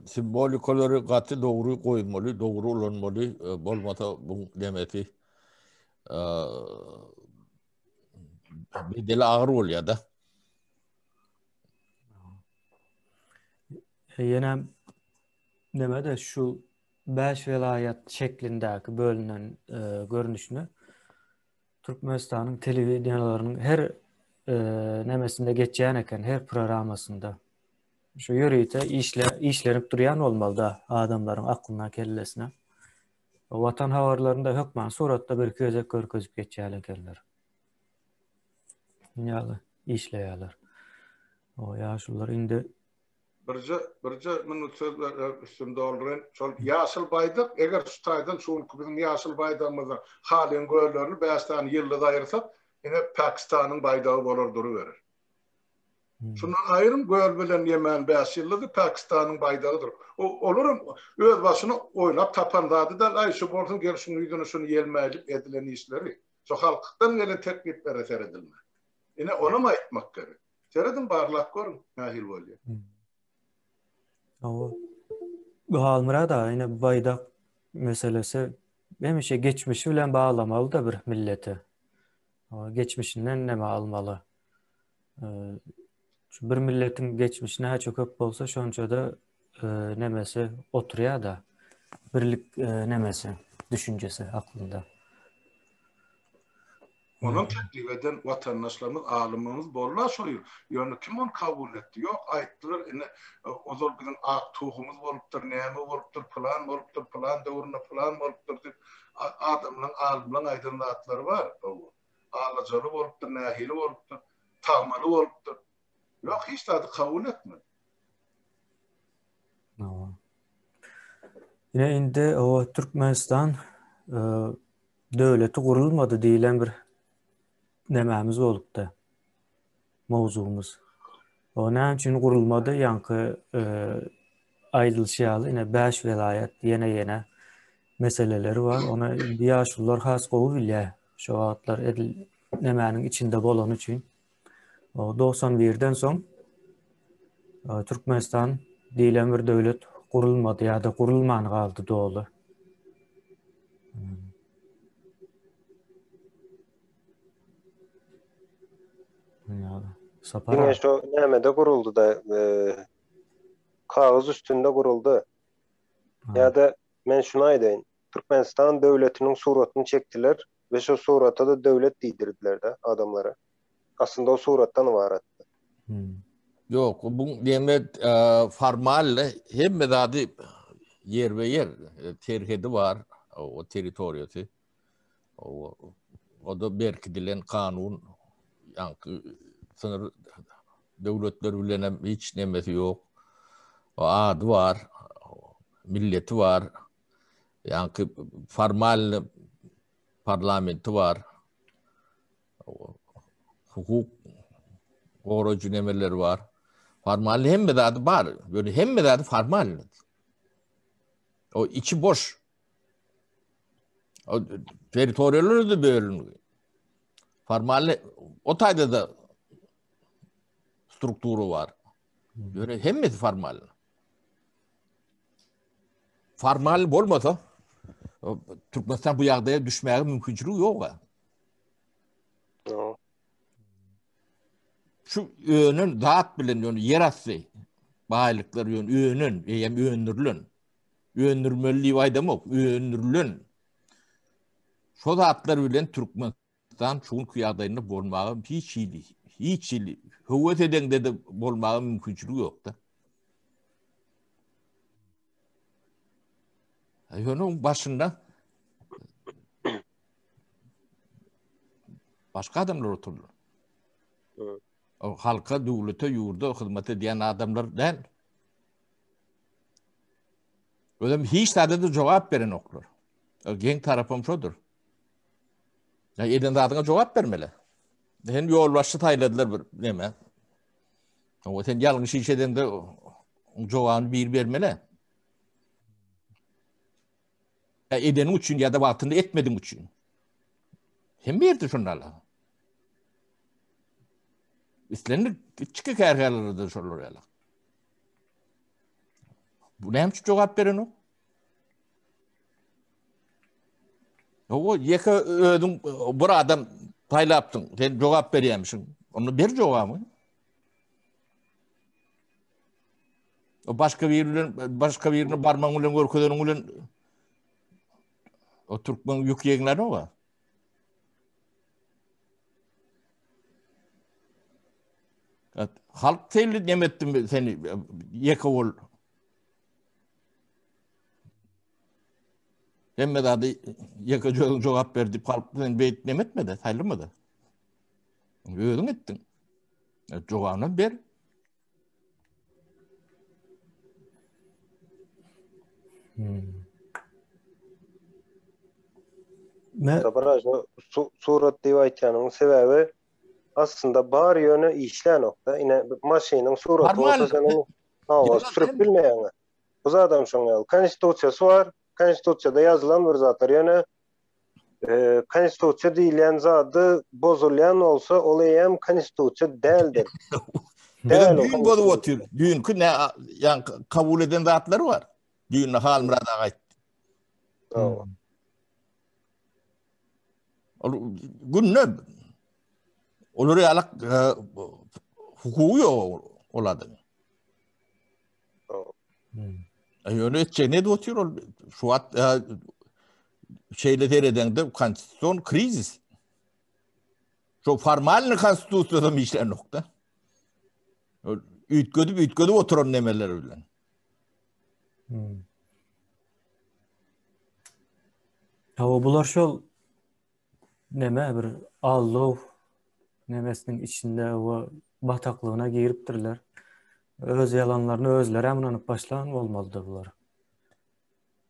Simwolikalary gaty dogry goýmaly, dogry ulanmaly, bolmasa bu demesi bedeli agyr bolýar da. Ýene neme-de şu. Bäş welaýat şeklindäki bölünen görnüşini Türkmenistanyň telewideniýalarynyň her nemesinde geçýän eken, her programmasynda. Şu ýörite işle işlenip durýan bolmaly-da adamlaryň aklyna, kellesine. Watan habarlarynda hökman suratda bir-iki gezek görkezip geçýän ekenler. Ýaly işleýärler. O ýaşulular indi Birje, birje minut söz ber, üstüni dolduraýyn. Şol ýaşyl baýdak, eger şu taýdan şu günki biziň ýaşyl baýdagymyzdan Halyň göllerini bäş sany ýyldyz aýyrsak, ine Pakistanyň baýdagy bolar duruberer. Şundan aýryň göl bilen Ýemen bäş ýyldyzy Pakistanyň baýdagydyr. O, olaram öz başyna oýlap tapan zady däl, aý şu bolsun gel şuň ýüzüne şuny ýelmäýlik edilen işleri. Şu halkdan gelen tekliplere seredilmän. Ine onam aýtmak gerek. Serediň barlap görüň nähili bolýar. Hawa. Halmyrat aga ine bu baýdak meselesi hemişe geçmişi bilen baglamaly-da bir milleti. Geçmişinden neme almaly. Şu bir milletiň geçmişi näçe köp bolsa şonça-da nemesi oturýar-da. Birlik nemesi, düşünjesi aklynda. Onam teklip eden watandaşlarymyz, alymlarymyz boldy-a şol ýyl. Ýöne kim ony kabul etdi? Ýok, aýtdylar, ine, ozal biziň ak tugumyz bolupdyr, näme bolupdyr, pylan bolupdyr, pylan döwründe pylan bolupdyr diýip, adamlaryň, alymlaryň aýdan zatlary bar. Hawa. Alajaly bolupdyr, nähili bolupdyr, tagmaly bolupdyr. Ýok, hiç zady kabul etmedi. Hawa. Ine indi o Türkmenistan döwleti gurulmady diýlen bir nemämiz bolupdy. Mowzugymyz. O näme üçin gurulmady? Ýaňky e, aýdylyşy ýaly ine 5 welaýat ýene ýene meseleleri bar. Ony indi ýaşulular has gowy bilýär. Şo wagtlar edil nemäniň içinde bolany üçin. O 91-den soň e, Türkmenistan diýlen bir döwlet gurulmady ýa-da gurulman galdy doly. Sapar Diňe şo nämede guruldy da, e, kagyz üstünde guruldy. Ýa-da men şuny aýdaýyn. Türkmenistan döwletiniň suratyny çekdiler we şo surata-da döwlet diýdirdiler-de adamlara. Aslynda o suratdan ybaratdy. Ýok, bu näme formal hemme zady ýerbe ýer serhedi bar, o territoriýasy. O o da berkidilen kanun, ýaňky synyr döwletler bilen hem hiç nemesi ýok. O ady bar, milleti bar. Ýaňky formal parlamenti bar. Hukuk goraýjy nemeleri bar. Formal hemme zady bar. Ýöne hemme zady formal. O içi boş. O territoriýalar da bölüngi. Formal o taýda da struktura bar. Ýöne hemmesi formal. Formal bolmasa Türkmenistan bu ýagdaýa düşmäge mümkinçiligi ýok. Şu önen zat bilen ýöne ýer asty baýlyklar ýöne önen, eýem öndürilen. Öndürmeli diýip aýdamok, öndürilen. Şo zatlar bilen Türkmenistan şu günki ýagdaýynda bolmaga hiç hili, hiç hili höwes edeňde-de bolmaga mümkinçiligi ýok-da. Ýöne oň başynda başga adamlar oturdylar. O halka, döwlete, ýurda hyzmat edýän adamlar däl. Özem hiç zada-da jogap berenoklar. Geň tarapam şodur. Ya eden zadyňa jogap bermeli. Sen ýolbaşçy saýladylar bir neme. O sen ýalňyş iş edende jogabyny bir bermeli. Ya edeniň üçin ýa-da wagtynda etmediň üçin. Hem berdi şonda. Islendik kiçi kärhanalerde şolar ýaly. Bu näme üçin jogap berenok? Owo, ýeke özüň bir adam saýlapdyň. Sen jogap berýärmişiň. Onda ber jogabyňy. O başga biri bilen başga birine barmagyň bilen görkezeniň bilen. O türkmen ýük ýeňlänok a. Halk telli neme etdim seni ýeke bol. Hemme zady ýeke özüň jogap ber diýip halk sen beýt neme etmedi, saýlamady. Özüň etdiň. E, jogabyny ber. Hmm. Me şu surat diýip aýtýanyň sebäbi aslynda bar ýöne işlänokda. Ine maşynyň suraty bolsa sen ony hawa sürüp bilmeýäň. Bu zadam şoň ýaly. Konstitusiýasy bar. Konstitusiýada ýazylan bir zatlar. Ýöne e, konstitusiýa diýilýän zady bozulýan bolsa, ol eýýäm konstitusiýa däldir. Däl. Düýn bozup otyr. Düýnki ne ýa kabul eden zatlary bar. Düýn Halmyrat aga aýtdy. Hawa. Ol günde olar ýaly e, hukugy ýok ol adamyň. Hmm. Ýöne etjek ne otyr ol şu wagt e, şeýle seredeňde konstitusion krizis. Şu formalny konstitusiýada işlän nokta. Üýtgedip üýtgedip oturan nemeler bilen. Hmm. Hawa bular şol neme bir aldaw nemesiniň içinde we bataklygyna giripdirler. Öz ýalanlaryna özleri hem ynanyp başlan bolmalydy bular.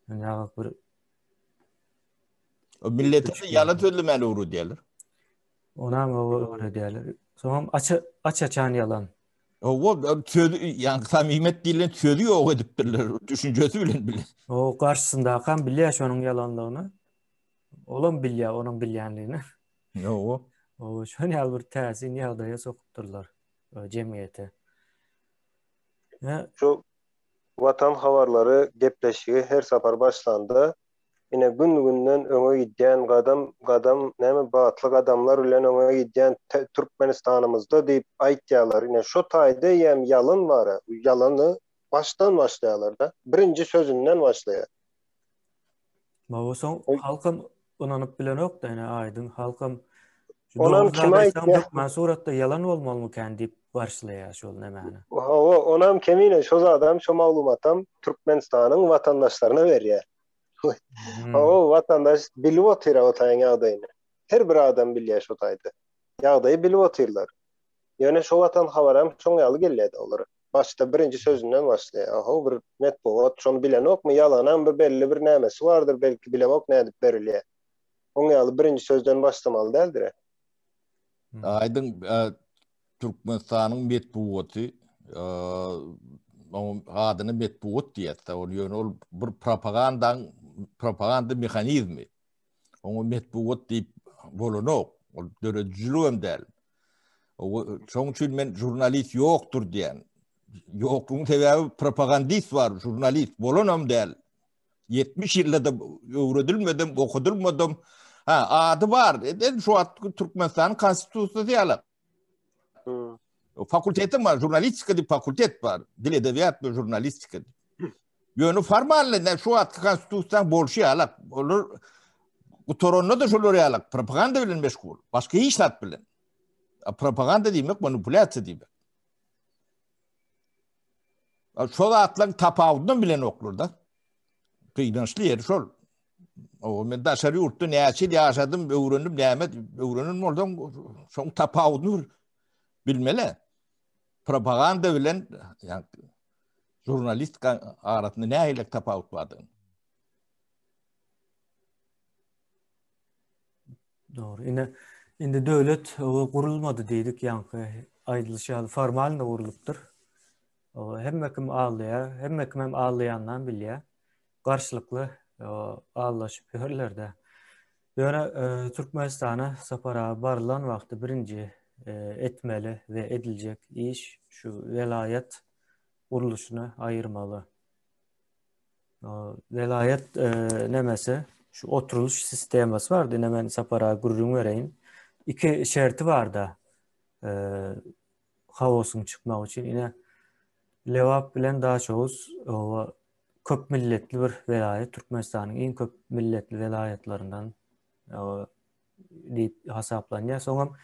Yani bir O millete de ýalan sözlemäni öwredýärler. Onam öwredýärler. Soňam aç aç açan ýalan. O söz ýa samimiýet diýlen sözi ýok edipdirler, düşünjesi bilen bile. O garşysyndakam bilýär şonuň ýalanlygyny. Olam bilýär onuň bilýänligini. Ýok. O şon ýaly bir täsin ýagdaýa sokupdyrlar jemgyýeti. Şu Watan habarlary gepleşigi her sapar başlanda ine gün-günden öňe gidýän gadam gadam näme batly gadamlar bilen öňe gidýän Türkmenistanymyzda diýip aýtýarlar. Ine şo taýda eýýäm ýalan bara, ýalany başdan başlaýarlar-da. Birinji sözünden başlaýar. Baba soň halkam ynanyp bilenok-da ine aýdyň halkam Onam kim aýtýar? Hökman suratda ýalan bolmalymykan diýip garşylaýar şol nämäni. Hawa, onam kemine şo zadam, şo maglumatam Türkmenistanyň watandaşlaryna berýär. Hmm. Hawa, watandaş bilip otyr o taýyň ýagdaýyny. Her bir adam bilýär şo taýda. Ýagdaýy bilip otyrlar. Ýöne şo watan habaram şoň ýaly gelýär olara. Başda birinji sözünden başlaýar. Aho bir metbugat şony bilenokmy? Ýalanam bir belli bir nämesi bardyr, belki bilemok nädip berilýär. Oň ýaly birinji sözden başlamaly däldir. Hmm. Aýdyň e, Türkmenistanyň metbugaty e, oň adyny metbugat diýýär. Ol ýöne ol bir propagandaň propaganda mehanizmi. Oňa metbugat diýip bolanok. Ol döredijilik hem däl. Şoň üçin men žurnalist ýokdur diýen. Ýoklugyň sebäbi propagandist bar, žurnalist bolanam däl. 70 ýylda da öwredilmedim, okadylmadym. Ha, ady bar. Eden şu wagt Türkmenistanyň konstitusiýasy ýaly. Hmm. Fakultetim bar, žurnalistika diýip fakultet bar. Dil edebiýat we žurnalistika. Ýöne formalny şu wagtky konstitusiýanyň bolşy ýaly, olar gutaranda da şolar ýaly propaganda bilen meşgul. Başga hiç zat bilen. Propaganda diýmek manipulýasiýa diýmek. Şol zatlaryň tapawudyny bilenoklar da. Gynançly ýeri şol. O men daşary ýurtda näçe ýyl ýaşadym, öwrendim, näme öwrenen bolsaň, şoň tapawudyny bilmeli. Propaganda bilen ýa žurnalistika arasynda nähili tapawut bardygyny. Dogry. Ine, indi döwlet gurulmady diýdik, ýaňky aýdylyşy ýaly formalny gurlupdyr. Hemme kim aldaýar, hemme kim hem aldaýandan bilýär. Garşylykly aldaşyp ýörler-de. Ýöne e, Türkmenistana sapara barylan wagty birinji e, etmeli we ediljek iş şu welaýat gurluşyny aýyrmaly. Welaýat e, nemesi şu oturylyş sistemasy bardy. Ine men Sapara gürrüň bereýin. Iki şerti barda. E, haosyň çykmagy üçin ine Lebap bilen Daşoguz oba köp milletli bir welaýat, Türkmenistanyň iň köp milletli welaýatlaryndan diýip hasaplanýar. Soňam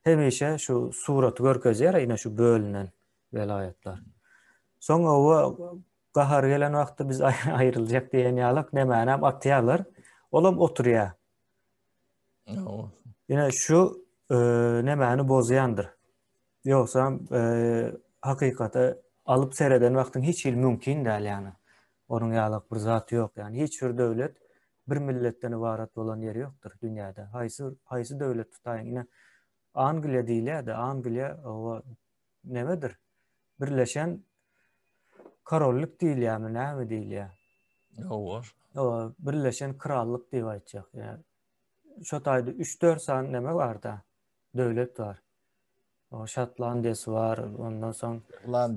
hemişe şu suraty görkezýär, ine şu bölünen welaýatlar. Soň owa gahar gelen wagtda biz aýryljak diýen ýalak nämänem atýarlar. Olam oturýar. Ine şu e, nämäni bozýandyr. Ýogsam e, hakykata alyp sereden wagtyň hiç hili mümkin däl ýany. Onuň ýalak bir zat ýok ýany. Hiç bir döwlet bir milletden ybarat bolan ýeri ýokdur dünýäde. Haýsy haýsy döwlet tutaýyň ine Angliýa diýilýär-de, Angliýa owa nemedir? Birleşen korollyk diýilýärmi, näme diýilýär? Hawa. Hawa, Birleşen krallyk diýip aýtjak. Ýa şo taýda 3-4 sany neme bar-da, döwlet bar. O Şotlandiýasy bar, ondan soň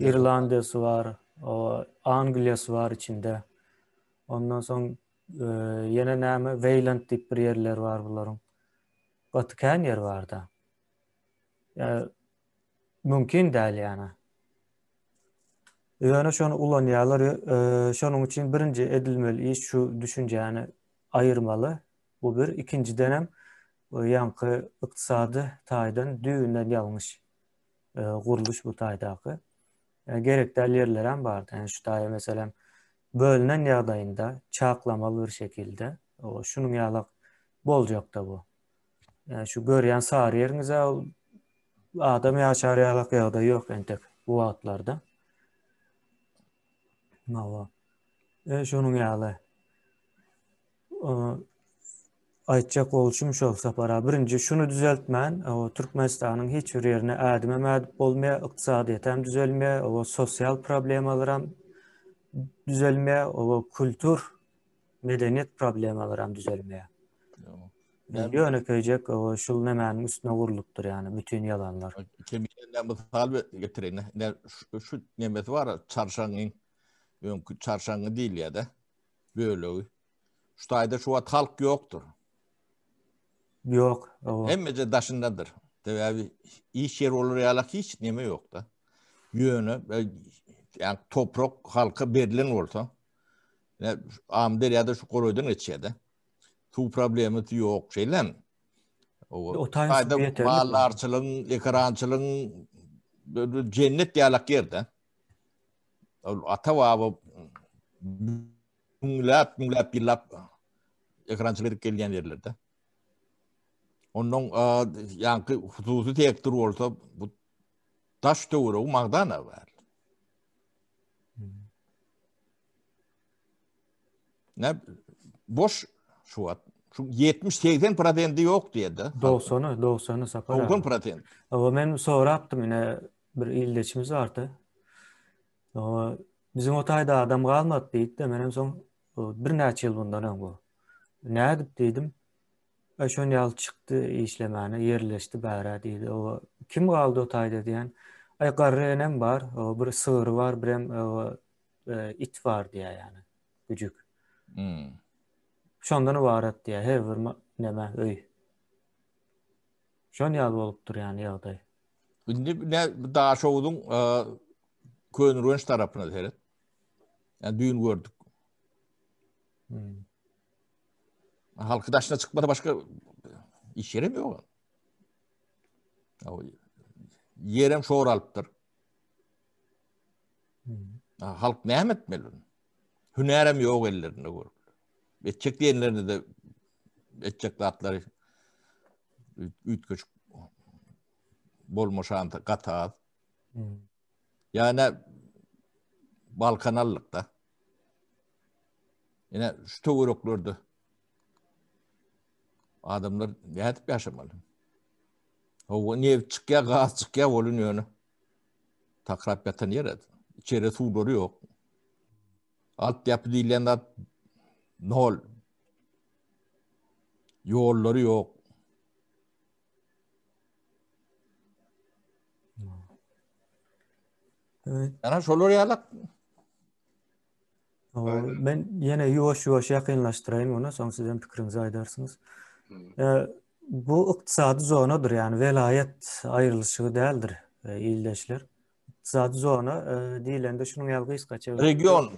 Irlandiýasy bar, o Angliýasy bar içinde. Ondan soň e, ýene näme Weýland diýip bir ýerler bar bularyň. Gaty kän ýer bar-da. Ýa mümkin däl ýa. Ýöne şony ulanýarlar. E, şonuň üçin birinji edilmeli iş şu düşünjäni aýyrmaly. Bu bir. Ikinjidenem ýaňky ykdysady taýdan düýbünden ýalňyş e, gurluş bu taýdaky. E, gerek däl ýerlerem bardy. Yani şu taýa meselem bölünen ýagdaýynda çaklamaly bir şekilde o şunuň ýalak boljakda bu. Yani şu görýän sary ýeriňize ol adam ýaşar ýalak ýagdaý ýok entek bu wagtlarda. Hawa. E, şonuň ýaly. Aýtjak bolşum şol Sapar aga. Birinji şuny düzeltmän, Türkmenistanyň hiç bir ýerine ädimem ädip bolmaýar, ykdysadyýetem düzelmeýär, o sosial problemalaram düzelmeýär, o kultur, medeniýet problemalaram düzelmeýär. Ýönekeýjek o şul nemäniň üstüne gurlupdyr ýany bütin ýalanlar. Kemine mysal getireýin. Şu nemesi bar, çarşaňyň öňki çarşaňy diýilýär-de. bölegi. Şu taýda şu wagt halk ýokdur. Ýok. Hemmece daşyndadyr. Sebäbi iş ýeri bolar ýaly hiç neme ýokda. Ýöne ýa toprak halka berlen bolsa, ýa Amyderýada şu golaýdan geçýär-de. Suw problemasy ýok, şeýlemi? O taýda maldarçylygyň, ekerançylygyň jennet ýalak ýerde. Ol ata-baba müňläp, müňläp ýyllap ekrançylyk edip gelýän ýerlerde. Ondan ýaňky hususy sektor bolsa bu daş töweregi magdana bar. Ne boş şu wagt. Şu 70-80 prosenti ýok diýdi. 90-y, 90-y Sapar. 90 prosent. Ama men sorapdym ine bir ildeşimiz bardy. O biziň o taýda adam galmady diýdi-de, menem soň birnäçe ýyl bundan öň bu. Nädip diýdim. E şon ýaly çykdy işlemäne, ýerleşdi bärä diýdi. O kim galdy o taýda diýen. Aý garry enem bar, o bir sygry bar, birem o e, it bar diýýär ýani. Güjük. Hmm. Şondan ybarat diýýär her bir neme öý. Şon ýaly bolupdyr ýani ýagdaý. Indi ne Daşoguzyň e, Köneürgenç tarapyna seret. Yani düýn gördük. Hmm. Halky daşyna çykmasa başga iş ýerem ýok. Ýerem şor alypdyr. Hmm. Halk näme etmeli? Hünärem ýok ellerinde görüp. Etjek diýenlerinde de etjek zatlary üýtgeşik bolma şansy gaty az. Hmm. Ýa-ni Balkan aldyk-da. Ine şu töwereklerde adamlar nädip ýaşamaly? Hawa, neft çykýar, gaz çykýar, bolun ýöne. Takrap ýatan ýer. İçeri suwlary ýok. Alt ýapy diýilýän zat nol. Ýollary ýok. Evet. Ana şolar ýalak. Men ýene ýuwaş-ýuwaş ýakynlaşdyraýyn muny, soň siz hem pikiriňizi aýdarsyňyz. Hmm. Bu ykdysady zonadyr, ýagny welaýat aýrylyşygy däldir, e, ildeşler. Ykdysady zona e, diýlende şunuň ýaly gysgaça region.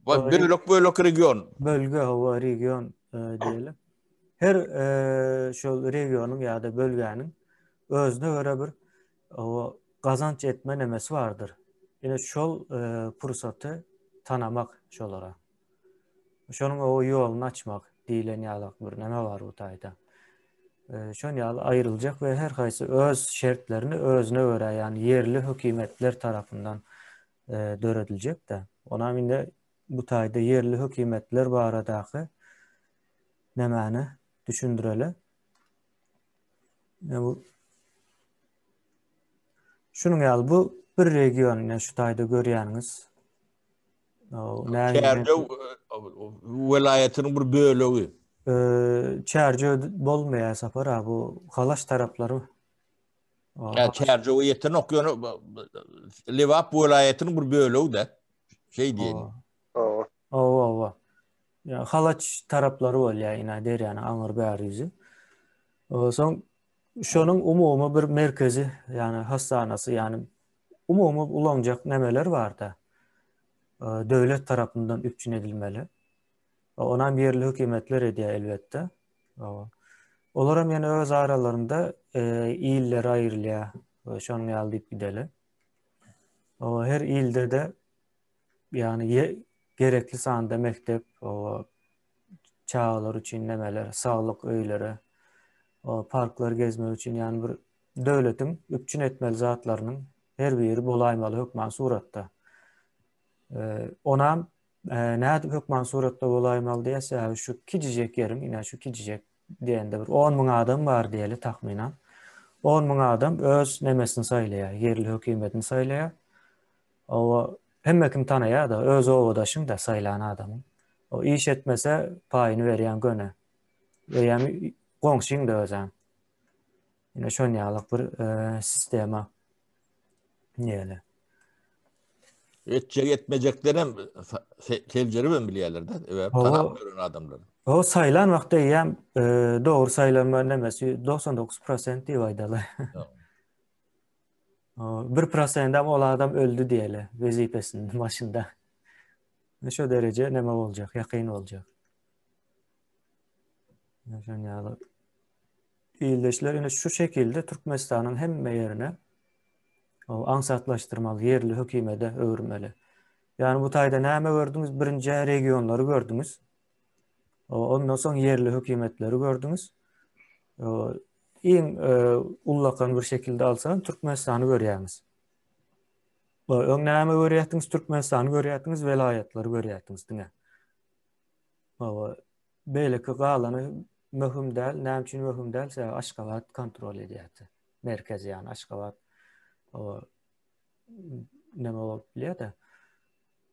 Bölek bölek region. Bölge hawa region diýeli. Her şol regionyň ýa-da bölgäniň özüne görä bir hawa gazanç etme nemesi bardyr. Ine şol pursaty tanamak şolara. Şonuň o ýoluny açmak diýlen ýalak bir neme bar bu taýda. Şon ýaly aýryljak we her haýsy öz şertlerini özüne görä, ýagny ýerli hökümetler tarapyndan dörediljek-de. Onam indi bu taýda ýerli hökümetler baradaky nämäni düşündireli. Bu Şunuň ýaly bu bir region, ine şu taýda görýäniňiz. Çärjew welaýatynyň bir bölegi. Çärjew bolmaýar Sapar aga, bu Halaç taraplary. Ýa Çärjewe ýetenok, ýöne Lebap welaýatynyň bir bölegi-de. Şeý diýelim. Hawa. Hawa, hawa. Ýa Halaç taraplary bolýar, ina derýanyň aňyr bäri ýüzi. Soň şonuň umumy bir merkezi, ýagny hassanasy, ýagny umumy ulanjak nemeler barda. Döwlet tarapyndan üpjün edilmeli. Onam ýerli hökümetler edýär elbetde. Olaram ýene öz aralarynda illere aýrylýar. Şonuň ýaly diýip gideli. Her ilde-de ýagny gerekli sanda mekdep, çagalar üçin nemeler, saglyk öýleri, parklar gezmek üçin ýagny bir döwletiň üpjün etmeli zatlarynyň her biri bolaýmaly hökman suratda. Onam nädip hökman suratda bolaýmaly diýýär, sebäbi şu kiçijek ýeriň, ine şu kiçijek diýende bir 10 müň adam bar diýeli takmynan. 10 müň adam öz nemesini saýlaýar, ýerli hökümetini saýlaýar. Oba hemme kim tanaýar-da, öz obadaşyň-da saýlan adamyň. O iş etmese paýyny berýän göni. Eýýäm goňşyň-da özem. Ine şon ýalyk bir e, sistema diýeli. Etjek etmejekden hem seljerip hem bilýärler-de. Evet, tanap gören adamlar. O saýlan wagtda eýýäm e, dogry saýlanma nemesi 99% diýip aýdaly. Bir prosendem ol adam öldi diýeli wezipesiniň başynda. Şo dereje neme boljak, ýakyn boljak. Şon ýaly. Ildeşler ine şu şekilde Türkmenistanyň hemme ýerine aňsatlaşdyrmaly, ýerli hökümede öwürmeli. Ýagny bu taýda näme gördüňiz? Birinji regionlary gördüňiz. Ondan soň ýerli hökümetleri gördüňiz. Iň ullakan bir şekilde alsaň Türkmenistany görýäňiz. Öň näme görýärdiňiz? Türkmenistany görýärdiňiz, welaýatlary görýärdiňiz diňe. Beýleki galany möhüm däl. Näme üçin möhüm däl? Sebäbi Aşgabat kontrol edýärdi. Merkez ýagny Aşgabat näme bolup bilýär-de.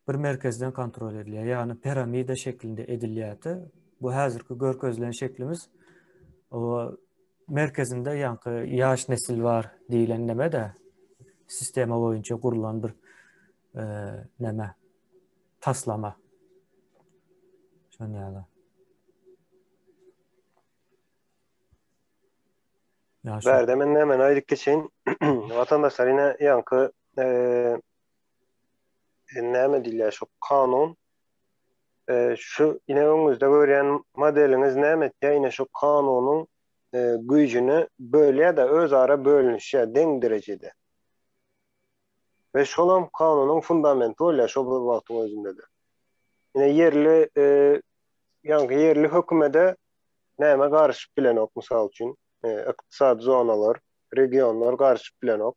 Bir merkezden kontrol edilýär. Ýagny piramida şeklinde edilýärdi. Bu häzirki görkezilen şeklimiz o merkezinde ýaňky ýaş nesil bar diýlen neme-de sistema boýunça gurlan bir e, neme taslama. Şon ýaly. Bärde men näme aýdyp geçeýin. Watandaşlar ine ýaňky e, näme diýilýär şu kanun e, şu ine öňüňizde görýän modeliňiz näme etýär ine şu kanunyň e, güýjüni bölýär-de özara bölünişýär deň derejede. We şolam kanunyň fundamenti bolýar şol bir wagtyň özünde-de. Ine ýerli e, ýaňky ýerli hökümede näme garyşyp bilenok mysal üçin e, ykdysady zonalar, regionlar garyşyp bilenok.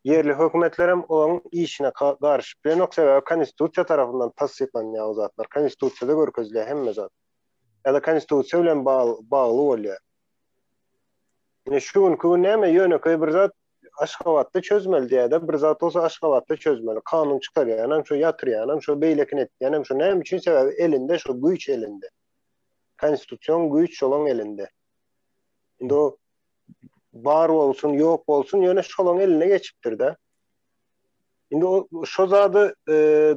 Ýerli hökümetler hem olaryň işine garyşyp bilenok, sebäbi konstitusiýa tarapyndan tassyklanýar o zatlar. Konstitusiýada görkezilýär hemme zat. Ýa-da konstitusiýa bilen bagly bolýar. Ine şu günki gün näme ýönekeý bir zat Aşgabatda çözmeli diýýär-de, bir zat bolsa Aşgabatda çözmeli. Kanun çykarýanam şo, ýatyrýanam şo, beýlekini etýänem şo. Näme üçin? Sebäbi elinde şo güýç elinde. Konstitusion güýç şolaň elinde. Indi o bar bolsun, ýok bolsun, ýöne şolaň eline geçipdir-de. Indi o şo zady e,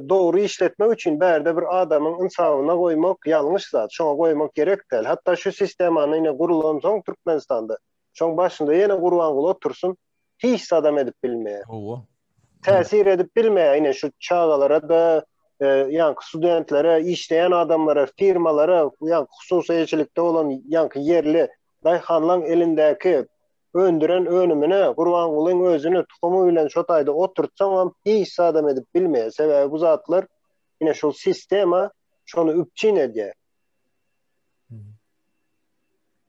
dogry işletmek üçin bärde bir adamyň ynsabyna goýmak ýalňyş zat. Şoňa goýmak gerek däl. Hatda şu sistemany ine gurulansoň Türkmenistanda şoň başynda ýene Gurbanguly otursyn, hiç zadam edip bilmeýär. Hawa. Täsir edip bilmeýär ine şu çagalara-da, ýaňky studentlere, işleýän adamlara, firmalara, ýaňky hususy eýeçilikde bolan ýaňky ýerli daýhanlaň elindäki öndüren önümine Gurbangulyň özüni tuhumy bilen şo taýda oturtsaňam hiç zadam edip bilmeýär. Sebäbi bu zatlar ine şol sistema şony üpjün edýär.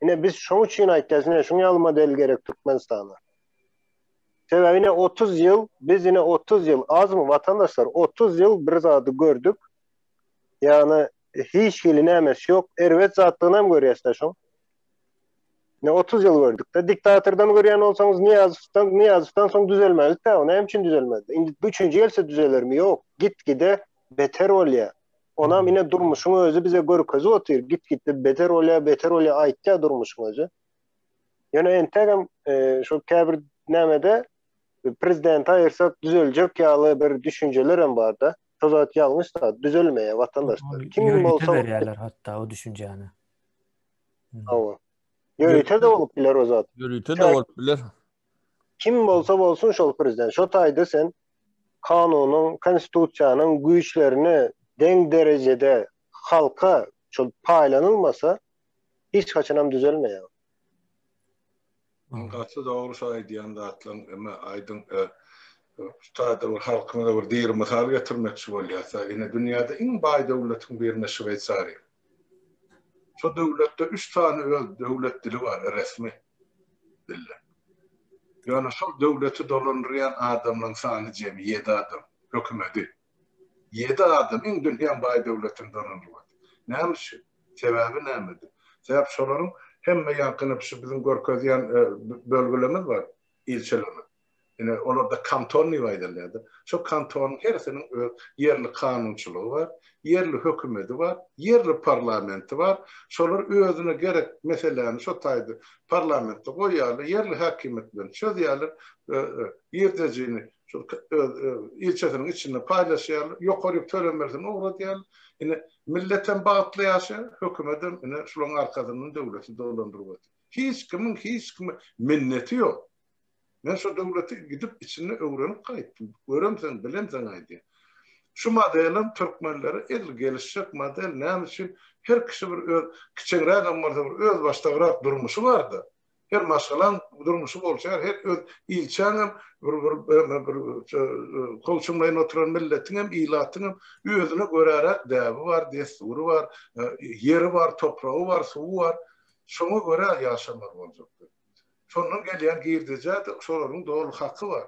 Ine biz şoň üçin aýtýas, ine şuň ýaly model gerek Türkmenistana. Sebäbi ine 30 ýyl, biz ine 30 ýyl, azmy watandaşlar, 30 ýyl bir zady gördük. Ýagny hiç hili nämesi ýok, erbet zatdygyny hem görýäs-de şoň. Ne 30 ýyl gördük-de. Diktatordan görýän bolsaňyz Nyýazowdan, Nyýazowdan soň düzelmeli-dä, o näme üçin düzelmedi? Indi bu üçünji gelse düzelermi? Ýok. Git-gide beter bolýar. Onam ine durmuşyň özi bize görkezip otyr, git-gitde beter bolýar, beter bolýar aýtýar durmuşyň özi. Ýöne entegem şol käbir nämede prezidenti aýyrsak düzeljek ýaly bir düşünjelerem bar-da. Şo zat ýalňyş zat, düzelmeýär watandaşlar. Kim bolsa berýärler hatda o düşünjäni. Hawa. Ýörite-de bolup biler o zat. Ýörite-de bolup biler. Kim bolsa bolsun şol prezident. Şo taýda sen kanunyň, konstitusiýanyň güýçlerini deň derejede halka şol paýlanylmasa hiç haçanam düzelmeýär. Gaty dogry şu aýdýan zatlaň eme aýdyň şu taýda bir halkymyza bir diri mysal getirmekçi bolýas ine dünýäde iň baý döwletiň birine Şweýsariýa. Şo döwletde üç sany öz döwlet dili bar resmi dilde. Ýöne şol döwleti dolandyrýan adamlaň sany jemi ýedi adam hökümedi. Ýedi adam iň dünýäň baý döwletini dolandyryp otyr. Näme üçin? Sebäbi nämede? Sebäp şolaryň hemme ýaňkyny şu biziň görkezýän bölgelerimiz bar, ilçelerimiz. Ine, olarda kanton diýip aýdylýar-da. Şo kantonyň hersiniň öz ýerli kanunçylygy bar, ýerli hökümeti bar, ýerli parlamenti bar. Şolar özüne gerek meseläni şo taýda parlamentde goýýarlar, ýerli häkimiýet bilen çözýärler, girdejini Şol öz ilçesiniň içinde paýlaşýarlar, ýokaryk tölemelisini ugradýarlar. Ine, milletem bagtly ýaşaýar, hökümetem ine şularyň arkasyndan döwleti dolandyryp otyr. Hiç kimiň hiç kime minneti ýok. Men şo döwleti gidip içinde öwrenip gaýtdym. Göremseň, bilemseň aýdýan. Şu modelem türkmenlere edil gelişjek model. Näme üçin? Her kişi bir öz kiçeňrägem bolsa bir özbaşdagrak durmuşy barda. Her maşgalaň durmuşy bolşar, her öz ilçäňem bir bir bir kowçumlaýyn oturan milletiňem, ilatyňam özüne göräräk däbi bar, dessury bar, ýeri bar, topragy bar, suwy bar. Şoňa görä ýaşamaly boljakdyr. Şondan gelýän girdejä-de şolaryň doly haky bar.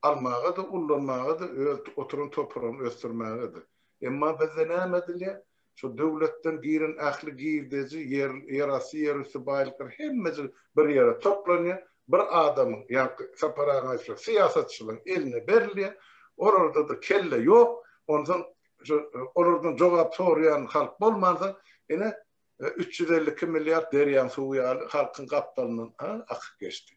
Almaga-da, ullanmaga-da, öz oturan topragyny ösdürmäge-de. Emma bizde näme edilýär? Şo döwletden giren ähli girdeji, ýer, ýerasty, ýerüsti baýlyklar hemmejigi bir ýere toplanýar, bir adamyň, ýaňky Sapar agaň aýdyşy ýaly, syýasatçylaryň eline berilýär. Olarda-da kelle ýok. Onsoň şo olardan jogap soraýan halk bolmansoň, ine, 352 milliard derýaň suwy ýaly halkyň gapdalyndan akyp geçdi.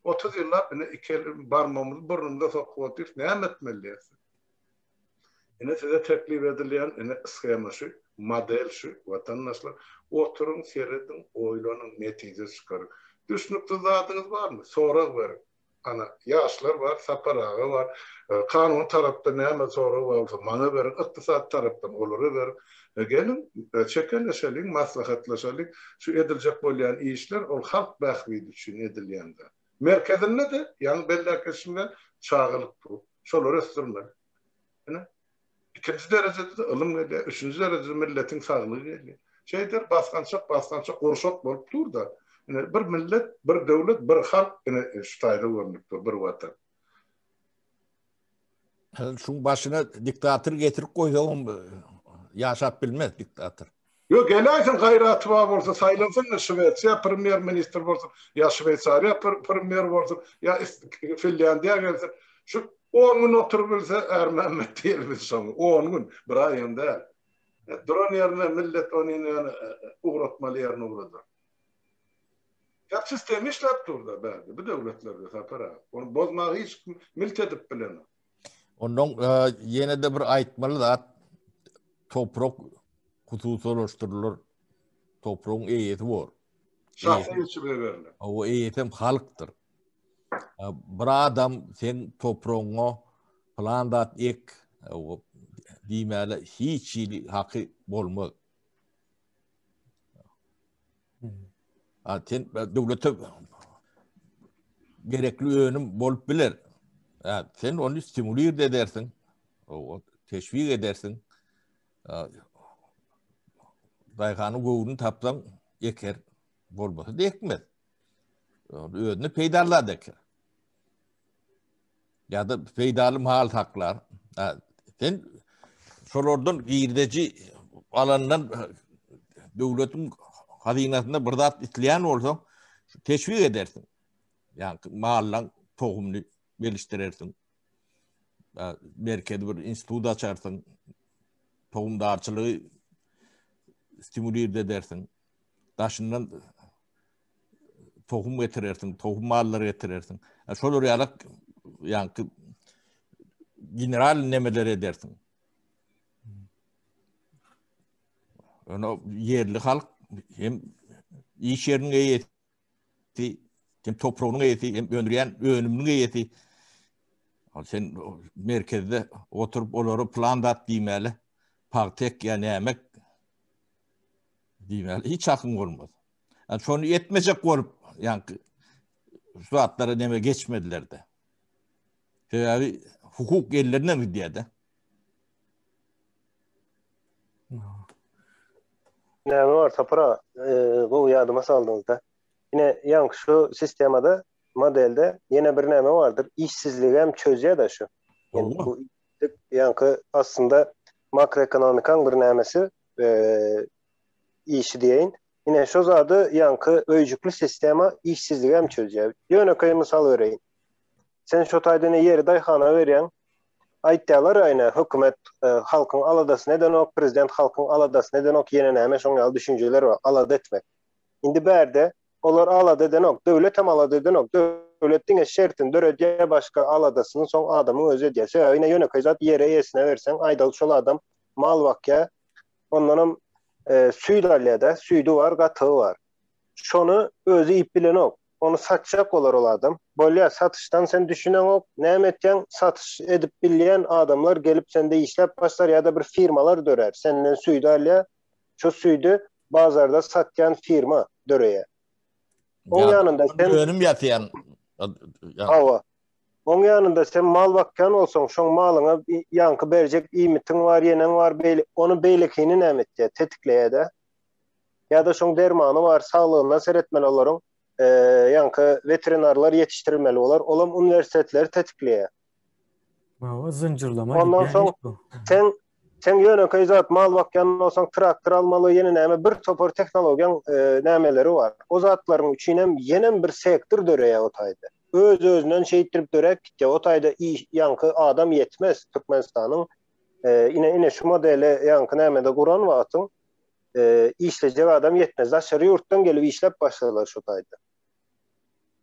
30 ýyllap ine iki el barmagymyzy burnumyza sokup otyrys, näme etmeli diýersiň. Ine size teklip edilýän ine shema şu, model şu, watandaşlar. Oturyň, serediň, oýlanyň, netije çykaryň. Düşnüksiz zadyňyz barmy? Sorag beriň. Ana, ýaşlar bar, Sapar aga bar. Kanuny tarapdan näme sorag bar bolsa maňa beriň, ykdysady tarapdan olara beriň. Geliň, çekeleşeliň, maslahatlaşalyň. Şu ediljek bolýan işler ol halk bähbidi üçin edilýän zat. Merkezinde-de, ýaňy belläp geçişim ýaly, çagalyk dur. Şolary ösdürmeli. Ine, ikinji derejede-de ylym gelýär, üçünji derejede milletiň saglygy gelýär. Şeýder basgançak-basgançak gurşak bolup dur-da. Ine, bir millet, bir döwlet, bir halk ine şu taýda görnüp dur, bir watan. Şuň başyna diktator getirip goýsagam ýaşap bilmez diktator. Ýok geläýsin gaýraty bar bolsa saýlansyn Şwesiýa premýer ministr bolsun ýa Şweýsariýa premýer bolsun ýa Finlýandiýa gelsin şu on gün oturybilse Ärmämmet diýeli biz şoňa on gün bir aý hem däl duran ýerine millet ony ýöne ugratmaly ýerine ugradar. Ýa sistema işläp durda bärde bu döwletlerde Sapar aga ony bozmaga hiç kim milt edip bilenok. Ondan ýene-de bir aýtmaly zat toprak hususylaşdyrylar. Topragyň eýesi bor. Şahsy eýeçilige berler. O eýesi hem halkdyr. Bir adam sen topragyňa plan zat ek. diýmäle hiç hili haky bolmaz. Ha, sen döwlete gerekli önüm bolup biler. Ha, sen onu stimulir edersin. O, teşvik edersin. Daýhanyň göwnüni tapsaň eker, bolmasa da ekmez. Özüne peýdaly eker. Ýa-da peýdaly mal saklar. Sen şolardan girdeji alandan döwletiň hazynasynda bir zat isleýän bolsaň, teşwik edersiň. Ýa-ni mallaň tohumyny gelişdirersiň. Merkezi bir institut açarsyň. Tohumdarçylygy stimulir edersiň. Daşyndan tohum getirersiň, tohum mallar getirersiň. Şolar ýaly ýaňky general nemeler edersiň. Ýöne ýerli halk hem iş ýeriniň eýesi, hem topragynyň eýesi, hem öndürýän önüminiň eýesi. Sen merkezde oturyp olara plan zat diýmäli, pagta ek ýa näme diýmäli hiç hakyň bolmaz. Yani şony etmejek bolup, ýaňky şu zatlara neme geçmediler-de. Sebäbi hukuk ellerinden gidýär-de. Näme bar Sapar aga, gowy ýadyma saldyňyz-da. Ine, ýaňky şu sistemada, modelde ýene bir näme bardyr, işsizligem çözýär-de şu. Bu ýaňky aslynda makroekonomikaň bir nämesi, işi diýeýin. Ine şo zady ýaňky öýjükli sistema işsizligem çözýär. Ýönekeý mysal bereýin. Sen şo taýda ine ýeri daýhana berýäň. Aýtýarlar ine hökümet halkyň aladasyny edenok, prezident halkyň aladasyny edenok ýene näme şoň ýaly düşünjeler bar, alada etmek. Indi bärde olar alada edenok, döwlet hem alada edenok. Döwlet diňe şertini döredýär, başga aladasyny soň adamyň özi edýär. Sebäbi ine ýönekeý zat ýere eýesine berseň, aýdaly şol adam mal bakýar, Ondanam süýt alýar-da, süýdi bar, gatygy bar. Şony özi iýip bilenok. Ony satjak bolar ol adam. Bolýar, satyşdan sen düşüneňok, näme etýäň, satyş edip bilýän adamlar gelip sende işläp başlar ýa-da bir firmalar dörär. Senden süýdi alýar, şo süýdi bazarda satýan firma döreýär. Oň ýanynda sen önüm ýasaýan. Hawa. Oň ýanynda sen mal bakýan bolsaň, şoň malyňa ýaňky berjek iýmitiň bar, ýeneň bar, beýle, ony beýlekini näme etýär, tetikleýär-dä. Ýa-da şoň dermany bar, saglygyna seretmeli olaryň, ýaňky veterinarlar ýetişdirilmeli bolar, olam uniwersitetleri tetikleýär. Hawa, zynjyrlama Ondan soň sen Sen ýönekeý zat mal bakýan bolsaň traktor almaly ýene näme bir topar tehnologiýaň nämeleri bar. O zatlaryň üçinem ýenem bir sektor döreýär o taýda. Öz özünden şeýtdirip döräp gitýär. O taýda iş ýaňky adam ýetmez Türkmenistanyň ine ine şu modeli ýaňky nämede guran wagtyň işlejek adam ýetmez. Daşary ýurtdan gelip işläp başladylar şu taýda.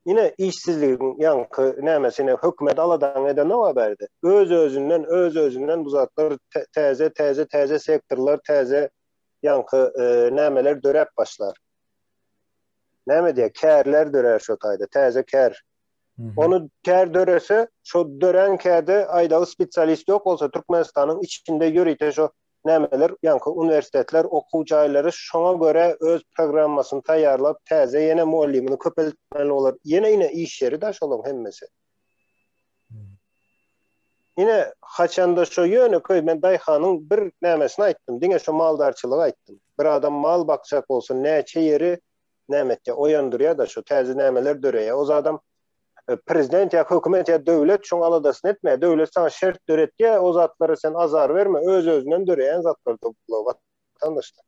Ine işsizligiň ýaňky nämesine hökümet aladaň edenok bärde. Öz özünden öz özünden bu zatlar täze täze täze sektorlar täze ýaňky nämeler döräp başlar. Näme diýä kärler dörär şo taýda täze kär. Ony kär dörese şo dörän kärde aýdaly spesialist ýok bolsa Türkmenistanyň içinde ýörite şo nämeler, ýaňky uniwersitetler, okuw jaýlary şoňa görä öz programmasyny taýýarlap, täze ýene mugallymyny köpeltmeli bolar. Ýene ine iş ýeri-dä şolaň hemmesi. Ine, haçanda şo ýönekeý men daýhanyň bir nämesini aýtdym, diňe şo maldarçylygy aýtdym. Bir adam mal bakjak bolsa näçe ýeri näme etýär, oýandyrýar-da şo täze nämeler döreýär. O zadam Prezident ýa hökümet ýa döwlet şoň aladasyny etmeýär. Döwlet saňa şert döretýär, o zatlara sen azar berme, öz-özünden döreýän zatlar bular watandaşlar.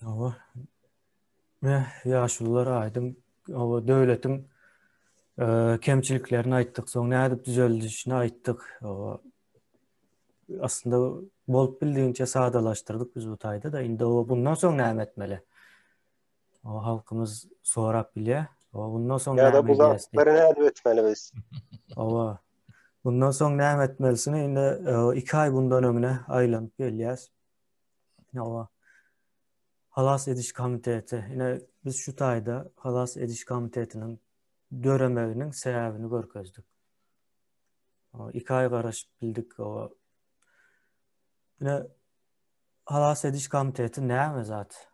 Hawa. Me ýaşulular aýdyň, hawa döwletiň kemçiliklerini aýtdyk, soň nädip düzeldişini aýtdyk. Hawa. Aslynda bolup bildigiçe sadalaşdyrdyk biz bu taýda-da. Indi bundan soň näme etmeli? O halkymyz sorap bilýär. O bundan soň näme Ýa-da bu zatlary nädip etmeli biz? Owa. Bundan soň näme etmelisini indi 2 aý bundan öňüne aýlanyp gelýäs. Owa. Halas ediş komiteti. Ine biz şu taýda halas ediş komitetiniň döremeginiň sebäbini görkezdik. 2 aý garaşyp bildik. Ine halas ediş komiteti näme zat?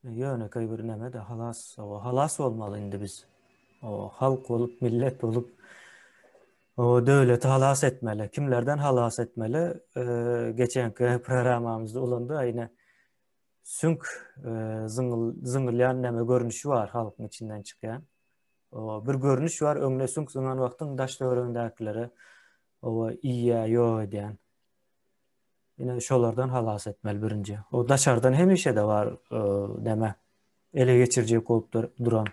Ýönekeý bir neme de halas, halas bolmaly indi biz. O halk bolup, millet bolup o döwleti halas etmeli. Kimlerden halas etmeli? Geçenki programmamyzda ulandy, ýene süňk zyňyl zyňylýan näme görnüşi bar halkyň içinden çykýan. O bir görnüş bar, öňüne süňk zyňan wagtyň daş töweregindäkileri o iýýä, ýok edýän. Ine şolardan halas etmeli birinji. O daşardan hemişe-de bar näme ele geçirjek bolup duran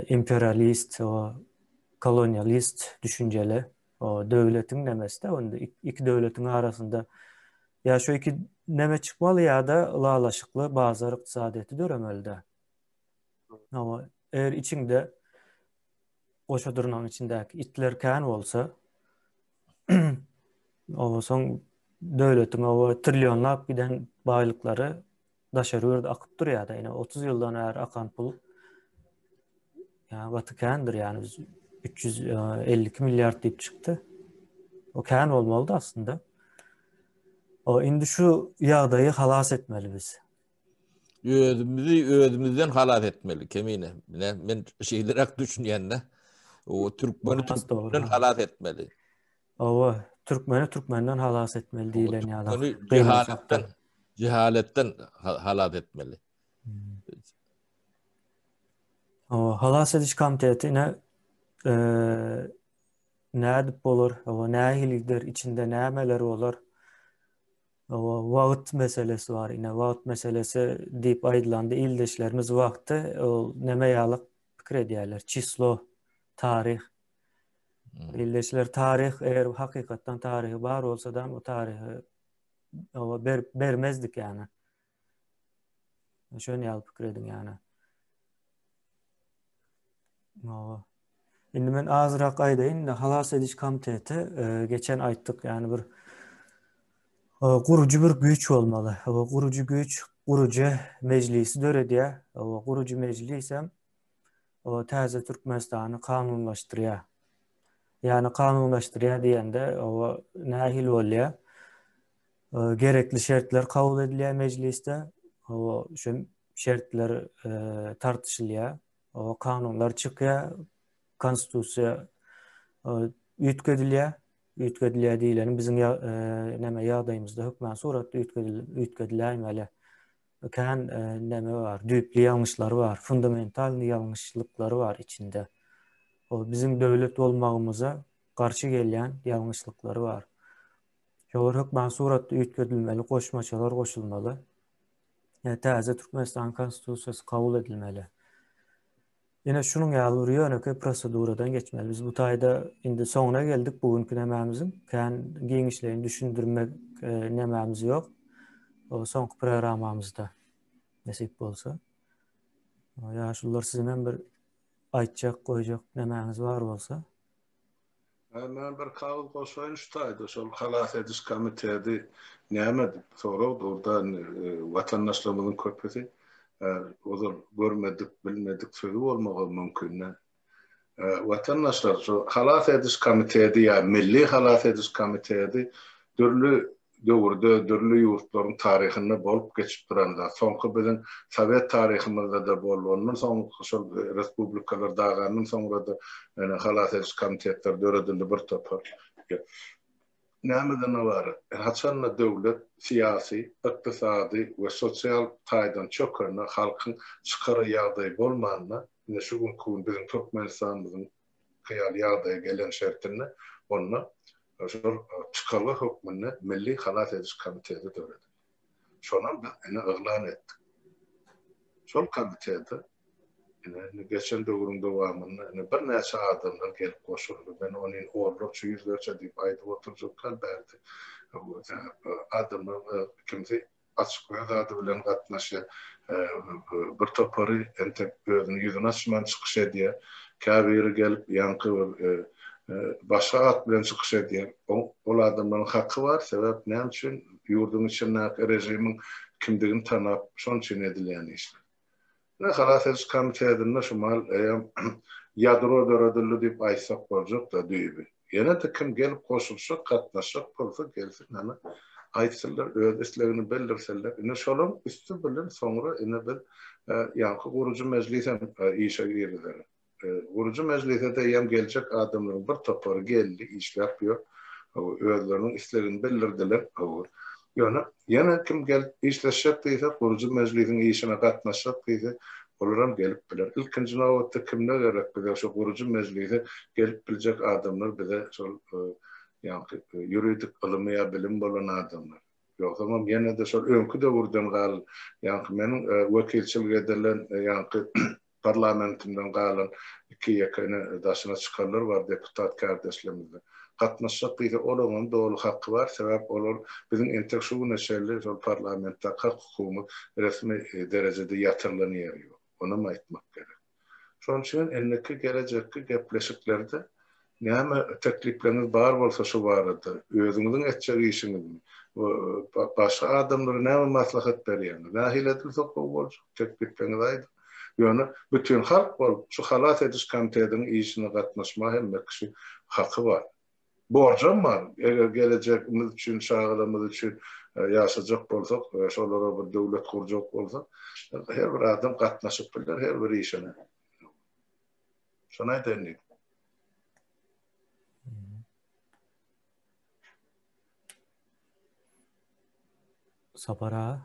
imperialist, o kolonialist düşünjeli o döwletiň nemesi-de onda iki döwletiň arasynda ýa şu iki neme çykmaly ýa-da ylalaşykly bazar ykdysadyýeti döremeli-de. Ama eger içiňde goşa dyrnagyň içindäki itler kän bolsa, oba soň döwletiň oba trillionlap giden baýlyklary daşary ýurda akyp durýar da, ine 30 ýyldan bäri akan pul ýa gaty kändir, ýani biz 352 milliard diýip çykdy. O kän bolmalydy aslynda. O indi şu ýagdaýy halas etmeli biz. Özümizi özümizden halas etmeli kemine. Men, men şeýleräk düşünýän-de. O türkmeni türkmenden halas etmeli. Owa, türkmeni türkmenden halas etmeli diýlen ýaly. Türkmeni cehaletden, cehaletden halas etmeli. Owa, halas ediş komiteti ine e, nädip bolar, owa, nähilidir, içinde nämeler bolar? Hawa, wagt meselesi bar. Ine, wagt meselesi diýip aýdylanda ildeşlerimiz wagty ol neme ýaly pikir edýärler? Çislo, taryh. Hmm. Ildeşler taryh eger hakykatdan taryhy bar bolsa da bu taryhy hawa ber, bermezdik ýani. Şöyle ýaly pikir ediň ýani. Hawa. Indi men azrak aýdaýyn, indi halas ediş komiteti e, geçen aýtdyk, ýani bir e, gurujy bir güýç bolmaly. O gurujy güýç gurujy mejlisi döredýär. O gurujy mejlis hem o täze Türkmenistany kanunlaşdyrýar. Ýani kanunlaşdyrýar diýende o nähili bolýar? Gerekli şertler kabul edilýär mejlisde. O şu şertler e, tartyşylýar. O kanunlar çykýar, konstitusiýa üýtgedilýär. Üýtgedilýär diýleni biziň e, näme ýagdaýymyzda hökman suratda üýtgediläýmeli. Kän e, näme bar, düýpli ýalňyşlar bar, fundamental ýalňyşlyklary bar içinde. O biziň döwlet bolmagymyza garşy gelýän ýalňyşlyklary bar. Şolar hökman suratda üýtgedilmeli, goşmaçalar goşulmaly. Täze Türkmenistan Konstitusiýasy kabul edilmeli. Ine şunuň ýaly bir ýönekeý proseduradan geçmeli. Biz bu taýda indi soňuna geldik bu günki nämämiziň. Kän giňişleýin düşündirmek e, nämämiz ýok. O soňky programmamyzda nesip bolsa. Ýaşulular siziň hem bir aýtjak, goýjak nämäňiz bar bolsa. Men bir kagyz goşaýyn şu taýda şol halas ediş komiteti näme diýip sorag durda indi watandaşlarymyzyň köpüsi ozal görmedik bilmedik sözi bolmagy mümkin watandaşlar şu halas ediş komiteti ýa milli halas ediş komiteti dürli döwürde dürli ýurtlaryň taryhynda bolup geçip duran zat. Soňky biziň sowet taryhymyzda-da boldy. Ondan soň şol respublikalar dagandan soňra-da ýöne halas ediş komitetleri döredildi bir topar. Nämeden ybarat? Haçan-da döwlet syýasy, ykdysady we sosial taýdan çökende, halkyň çykara ýagdaýy bolmanda, ine şu günki gün biziň Türkmenistanymyzyň hyýaly ýagdaýa gelen şertinde onda şol çykalga hökmünde Milli halas ediş komiteti döredildi. Şonam biz ine yglan etdik. Şol komitete ine indi geçen döwrüň dowamynda ine birnäçe adamlar gelip goşuldy. Men ony onlarça, ýüzlerçe diýip aýdyp oturjak däl bärde. Adamlar kimsi açyk öz ady bilen gatnaşýar. Bir topary entek özüni ýüzüni açman çykyş edýär. Käbiri gelip ýaňky bir başga at bilen çykyş edýär. Ol adamlaryň haky bar, sebäp näme üçin ýurduň içindäki režimiň kimdigini tanap, şonuň üçin edilýän işler. Ine, Halas ediş komitetinde şu mahal eýýäm. ýadro döredildi diýip aýtsak boljak-da düýbi. Ýene-de kim gelip goşulyşjak, gatnaşjak bolsa gelsin hany aýtsynlar, öz islegini bildirsinler. Ine şolaryň üsti bilen soňra ine biz ýaňky gurujy mejlisem işe girizeris. Gurujy mejlise-de eýýäm geljek adamlaryň bir topary geldi, işläp ýör. Özleriniň islegini bildirdiler. Ýöne ýene kim gelip işleşjek diýse, gurujy mejlisiň işine gatnaşjak diýse, olaram gelip biler. Ilkinji nobatda kimler gerek bize şu gurujy mejlise gelip biljek adamlar bize şol ýaňky ýuridik ylymy ýa bilimi bolan adamlar. Ýogsamam ýene-de şol öňki döwürden galan ýaňky meniň wekilçilik edilen ýaňky Parlamentimden galan iki-ýeke ine daşyna çykanlar bar deputat kärdeşlerimizden. Gatnaşjak diýse olaryňam doly haky bar, sebäp olar biziň entek şu güne çenli şol parlamentdäki hak-hukugymyz resmi derejede ýatyrylan ýeri ýok. Onam aýtmak gerek. Şonuň üçin indiki gelejekki gepleşiklerde Näme teklipleriňiz bar bolsa şu barada, özüňiziň etjek işiňizmi, başga adamlara näme maslahat berýäňiz, nähili edilse gowy boljak, teklipleriňizi aýdyň. Ýöne bütin halk bolup şu halas ediş komitetiniň işine gatnaşmaga hemme kişi haky bar. Borjam bar. Eger gelejegimiz üçin, çagalarymyz üçin ýaşajak bolsak, şolara bir döwlet gurjak bolsak, her bir adam gatnaşyp biler her bir işine. Şony aýdaýyn diýdim. Sapar aga,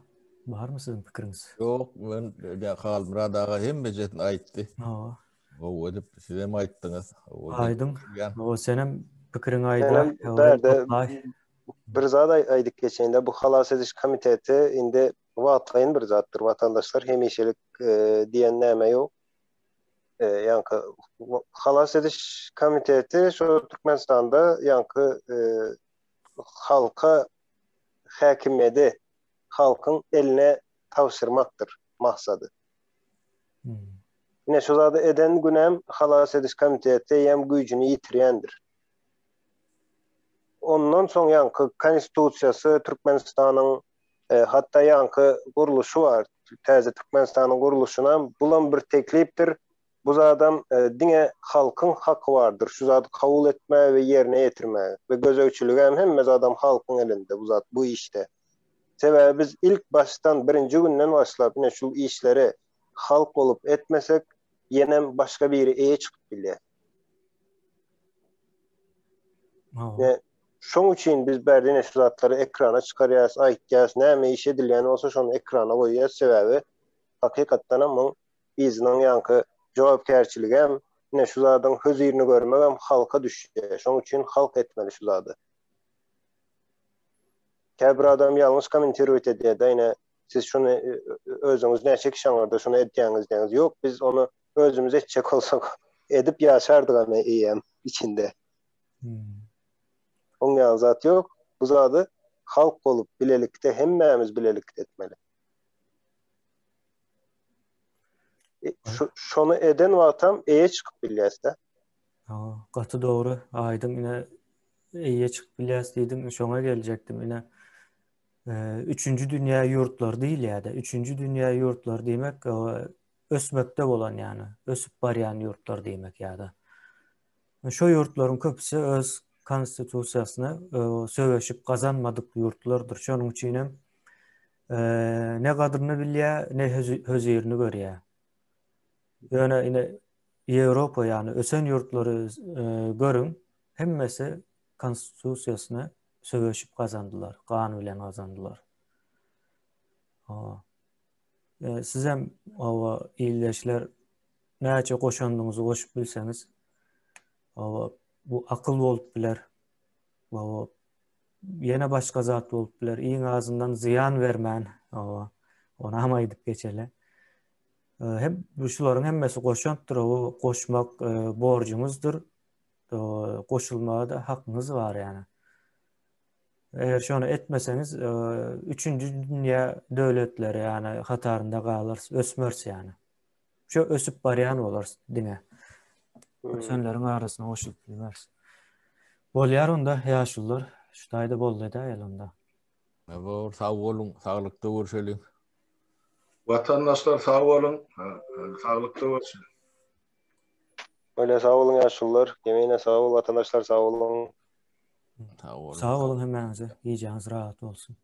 barmy siziň pikiriňiz? Ýok, men ýa Halmyrat aga hemmejesini aýtdy. Hawa. Gowy edip siz hem aýtdyňyz. Aýdyň. Hawa, sen hem pikiriňi aýda. Bärde bir zat aýdyp geçeýin-de, bu halas ediş komiteti indi wagtlaýyn bir zatdyr. Watandaşlar hemişelik diýen näme ýok. Ýaňky halas ediş komiteti şu Türkmenistanda ýaňky halka häkimiýeti halkyň eline tabşyrmakdyr maksady. Ine şu zady eden günem halas ediş komiteti eýýäm güýjüni ýitirýändir. Ondan soň ýaňky konstitusiýasy Türkmenistanyň Hatda ýaňky gurluşy bar, täze Türkmenistanyň gurluşynam bulam bir teklipdir. Bu zadam diňe halkyň haky bardyr şu zady kabul etmäge we ýerine ýetirmäge we gözegçiligem hemme zadam halkyň elinde bu zat bu işde. Sebäbi biz ilk başdan birinji günden başlap ine şu işleri halk bolup etmesek ýenem başga biri eýe çykyp bilýär. Ne şoň üçin biz bärde ine şu zatlary ekrana çykarýas, aýtýas, näme iş edilýän bolsa şony ekrana goýýas, sebäbi hakykatdanam muň yzynyň ýaňky jogapkärçiligem, ine şu zadyň hözirini görmegem halka düşýär. Şoň üçin halk etmeli şu zady. Käbir adam ýalňyş kommentirowat edýär-de, ine siz şuny özüňiz näçe kişi aňyrda şuny edýäňiz diýýäňiz. Ýok, biz ony özümiz etjek bolsak edip ýaşardygam eýýäm içinde. Oň ýaly zat ýok. Bu zady halk bolup bilelikde hemmämiz bilelikde etmeli. E, şu, şony eden wagtam eýe çykyp bilýäs-de. Ha, gaty dogry. Aýdyň ine eýe çykyp bilýäs diýdiň, şoňa geljekdim. Ine e, üçünji dünýä ýurtlary diýilýär-de. Üçünji dünýä ýurtlary diýmek ösmekde bolan ýany ösüp barýan ýurtlar diýmek ýa-da şo ýurtlaryň köpüsi öz konstitusiýasyny söweşip gazanmadyk ýurtlardyr. Şonuň üçin hem ne gadryny bilýär, ne hözirini görýär. Ýöne ine Ýewropa ýany ösen ýurtlary görüň, hemmesi konstitusiýasyny söweşip gazandylar, gan bilen gazandylar. Sizem hawa ildeşler näçe goşandyňyzy goşup bilseňiz hawa bu akyl bolup biler. Hawa ýene başga zat bolup biler. Iň azyndan zyýan bermän hawa onam aýdyp geçeli. Hem şularyň hemmesi goşantdyr, o goşmak borjuňyzdyr. Goşulmaga da hakyňyz bar ýani. Eger şony etmeseňiz, üçünji dünýä döwletleri ýany hatarynda galarys, ösmeris ýany. Şu ösüp barýan bolarys diňe. Ösenleriň arasyna goşulyp bilmeris. Bolýar onda ýaşulular, şu taýda boldy edäýeli onda. Bor, sag boluň, saglykda görşeliň. Watandaşlar sag boluň, saglykda görşeliň. Öyle sag boluň ýaşulular. Kemine sag bol, watandaşlar sag boluň. Sag boluň. Sag boluň hemmäňize. Gijäňiz rahat bolsun.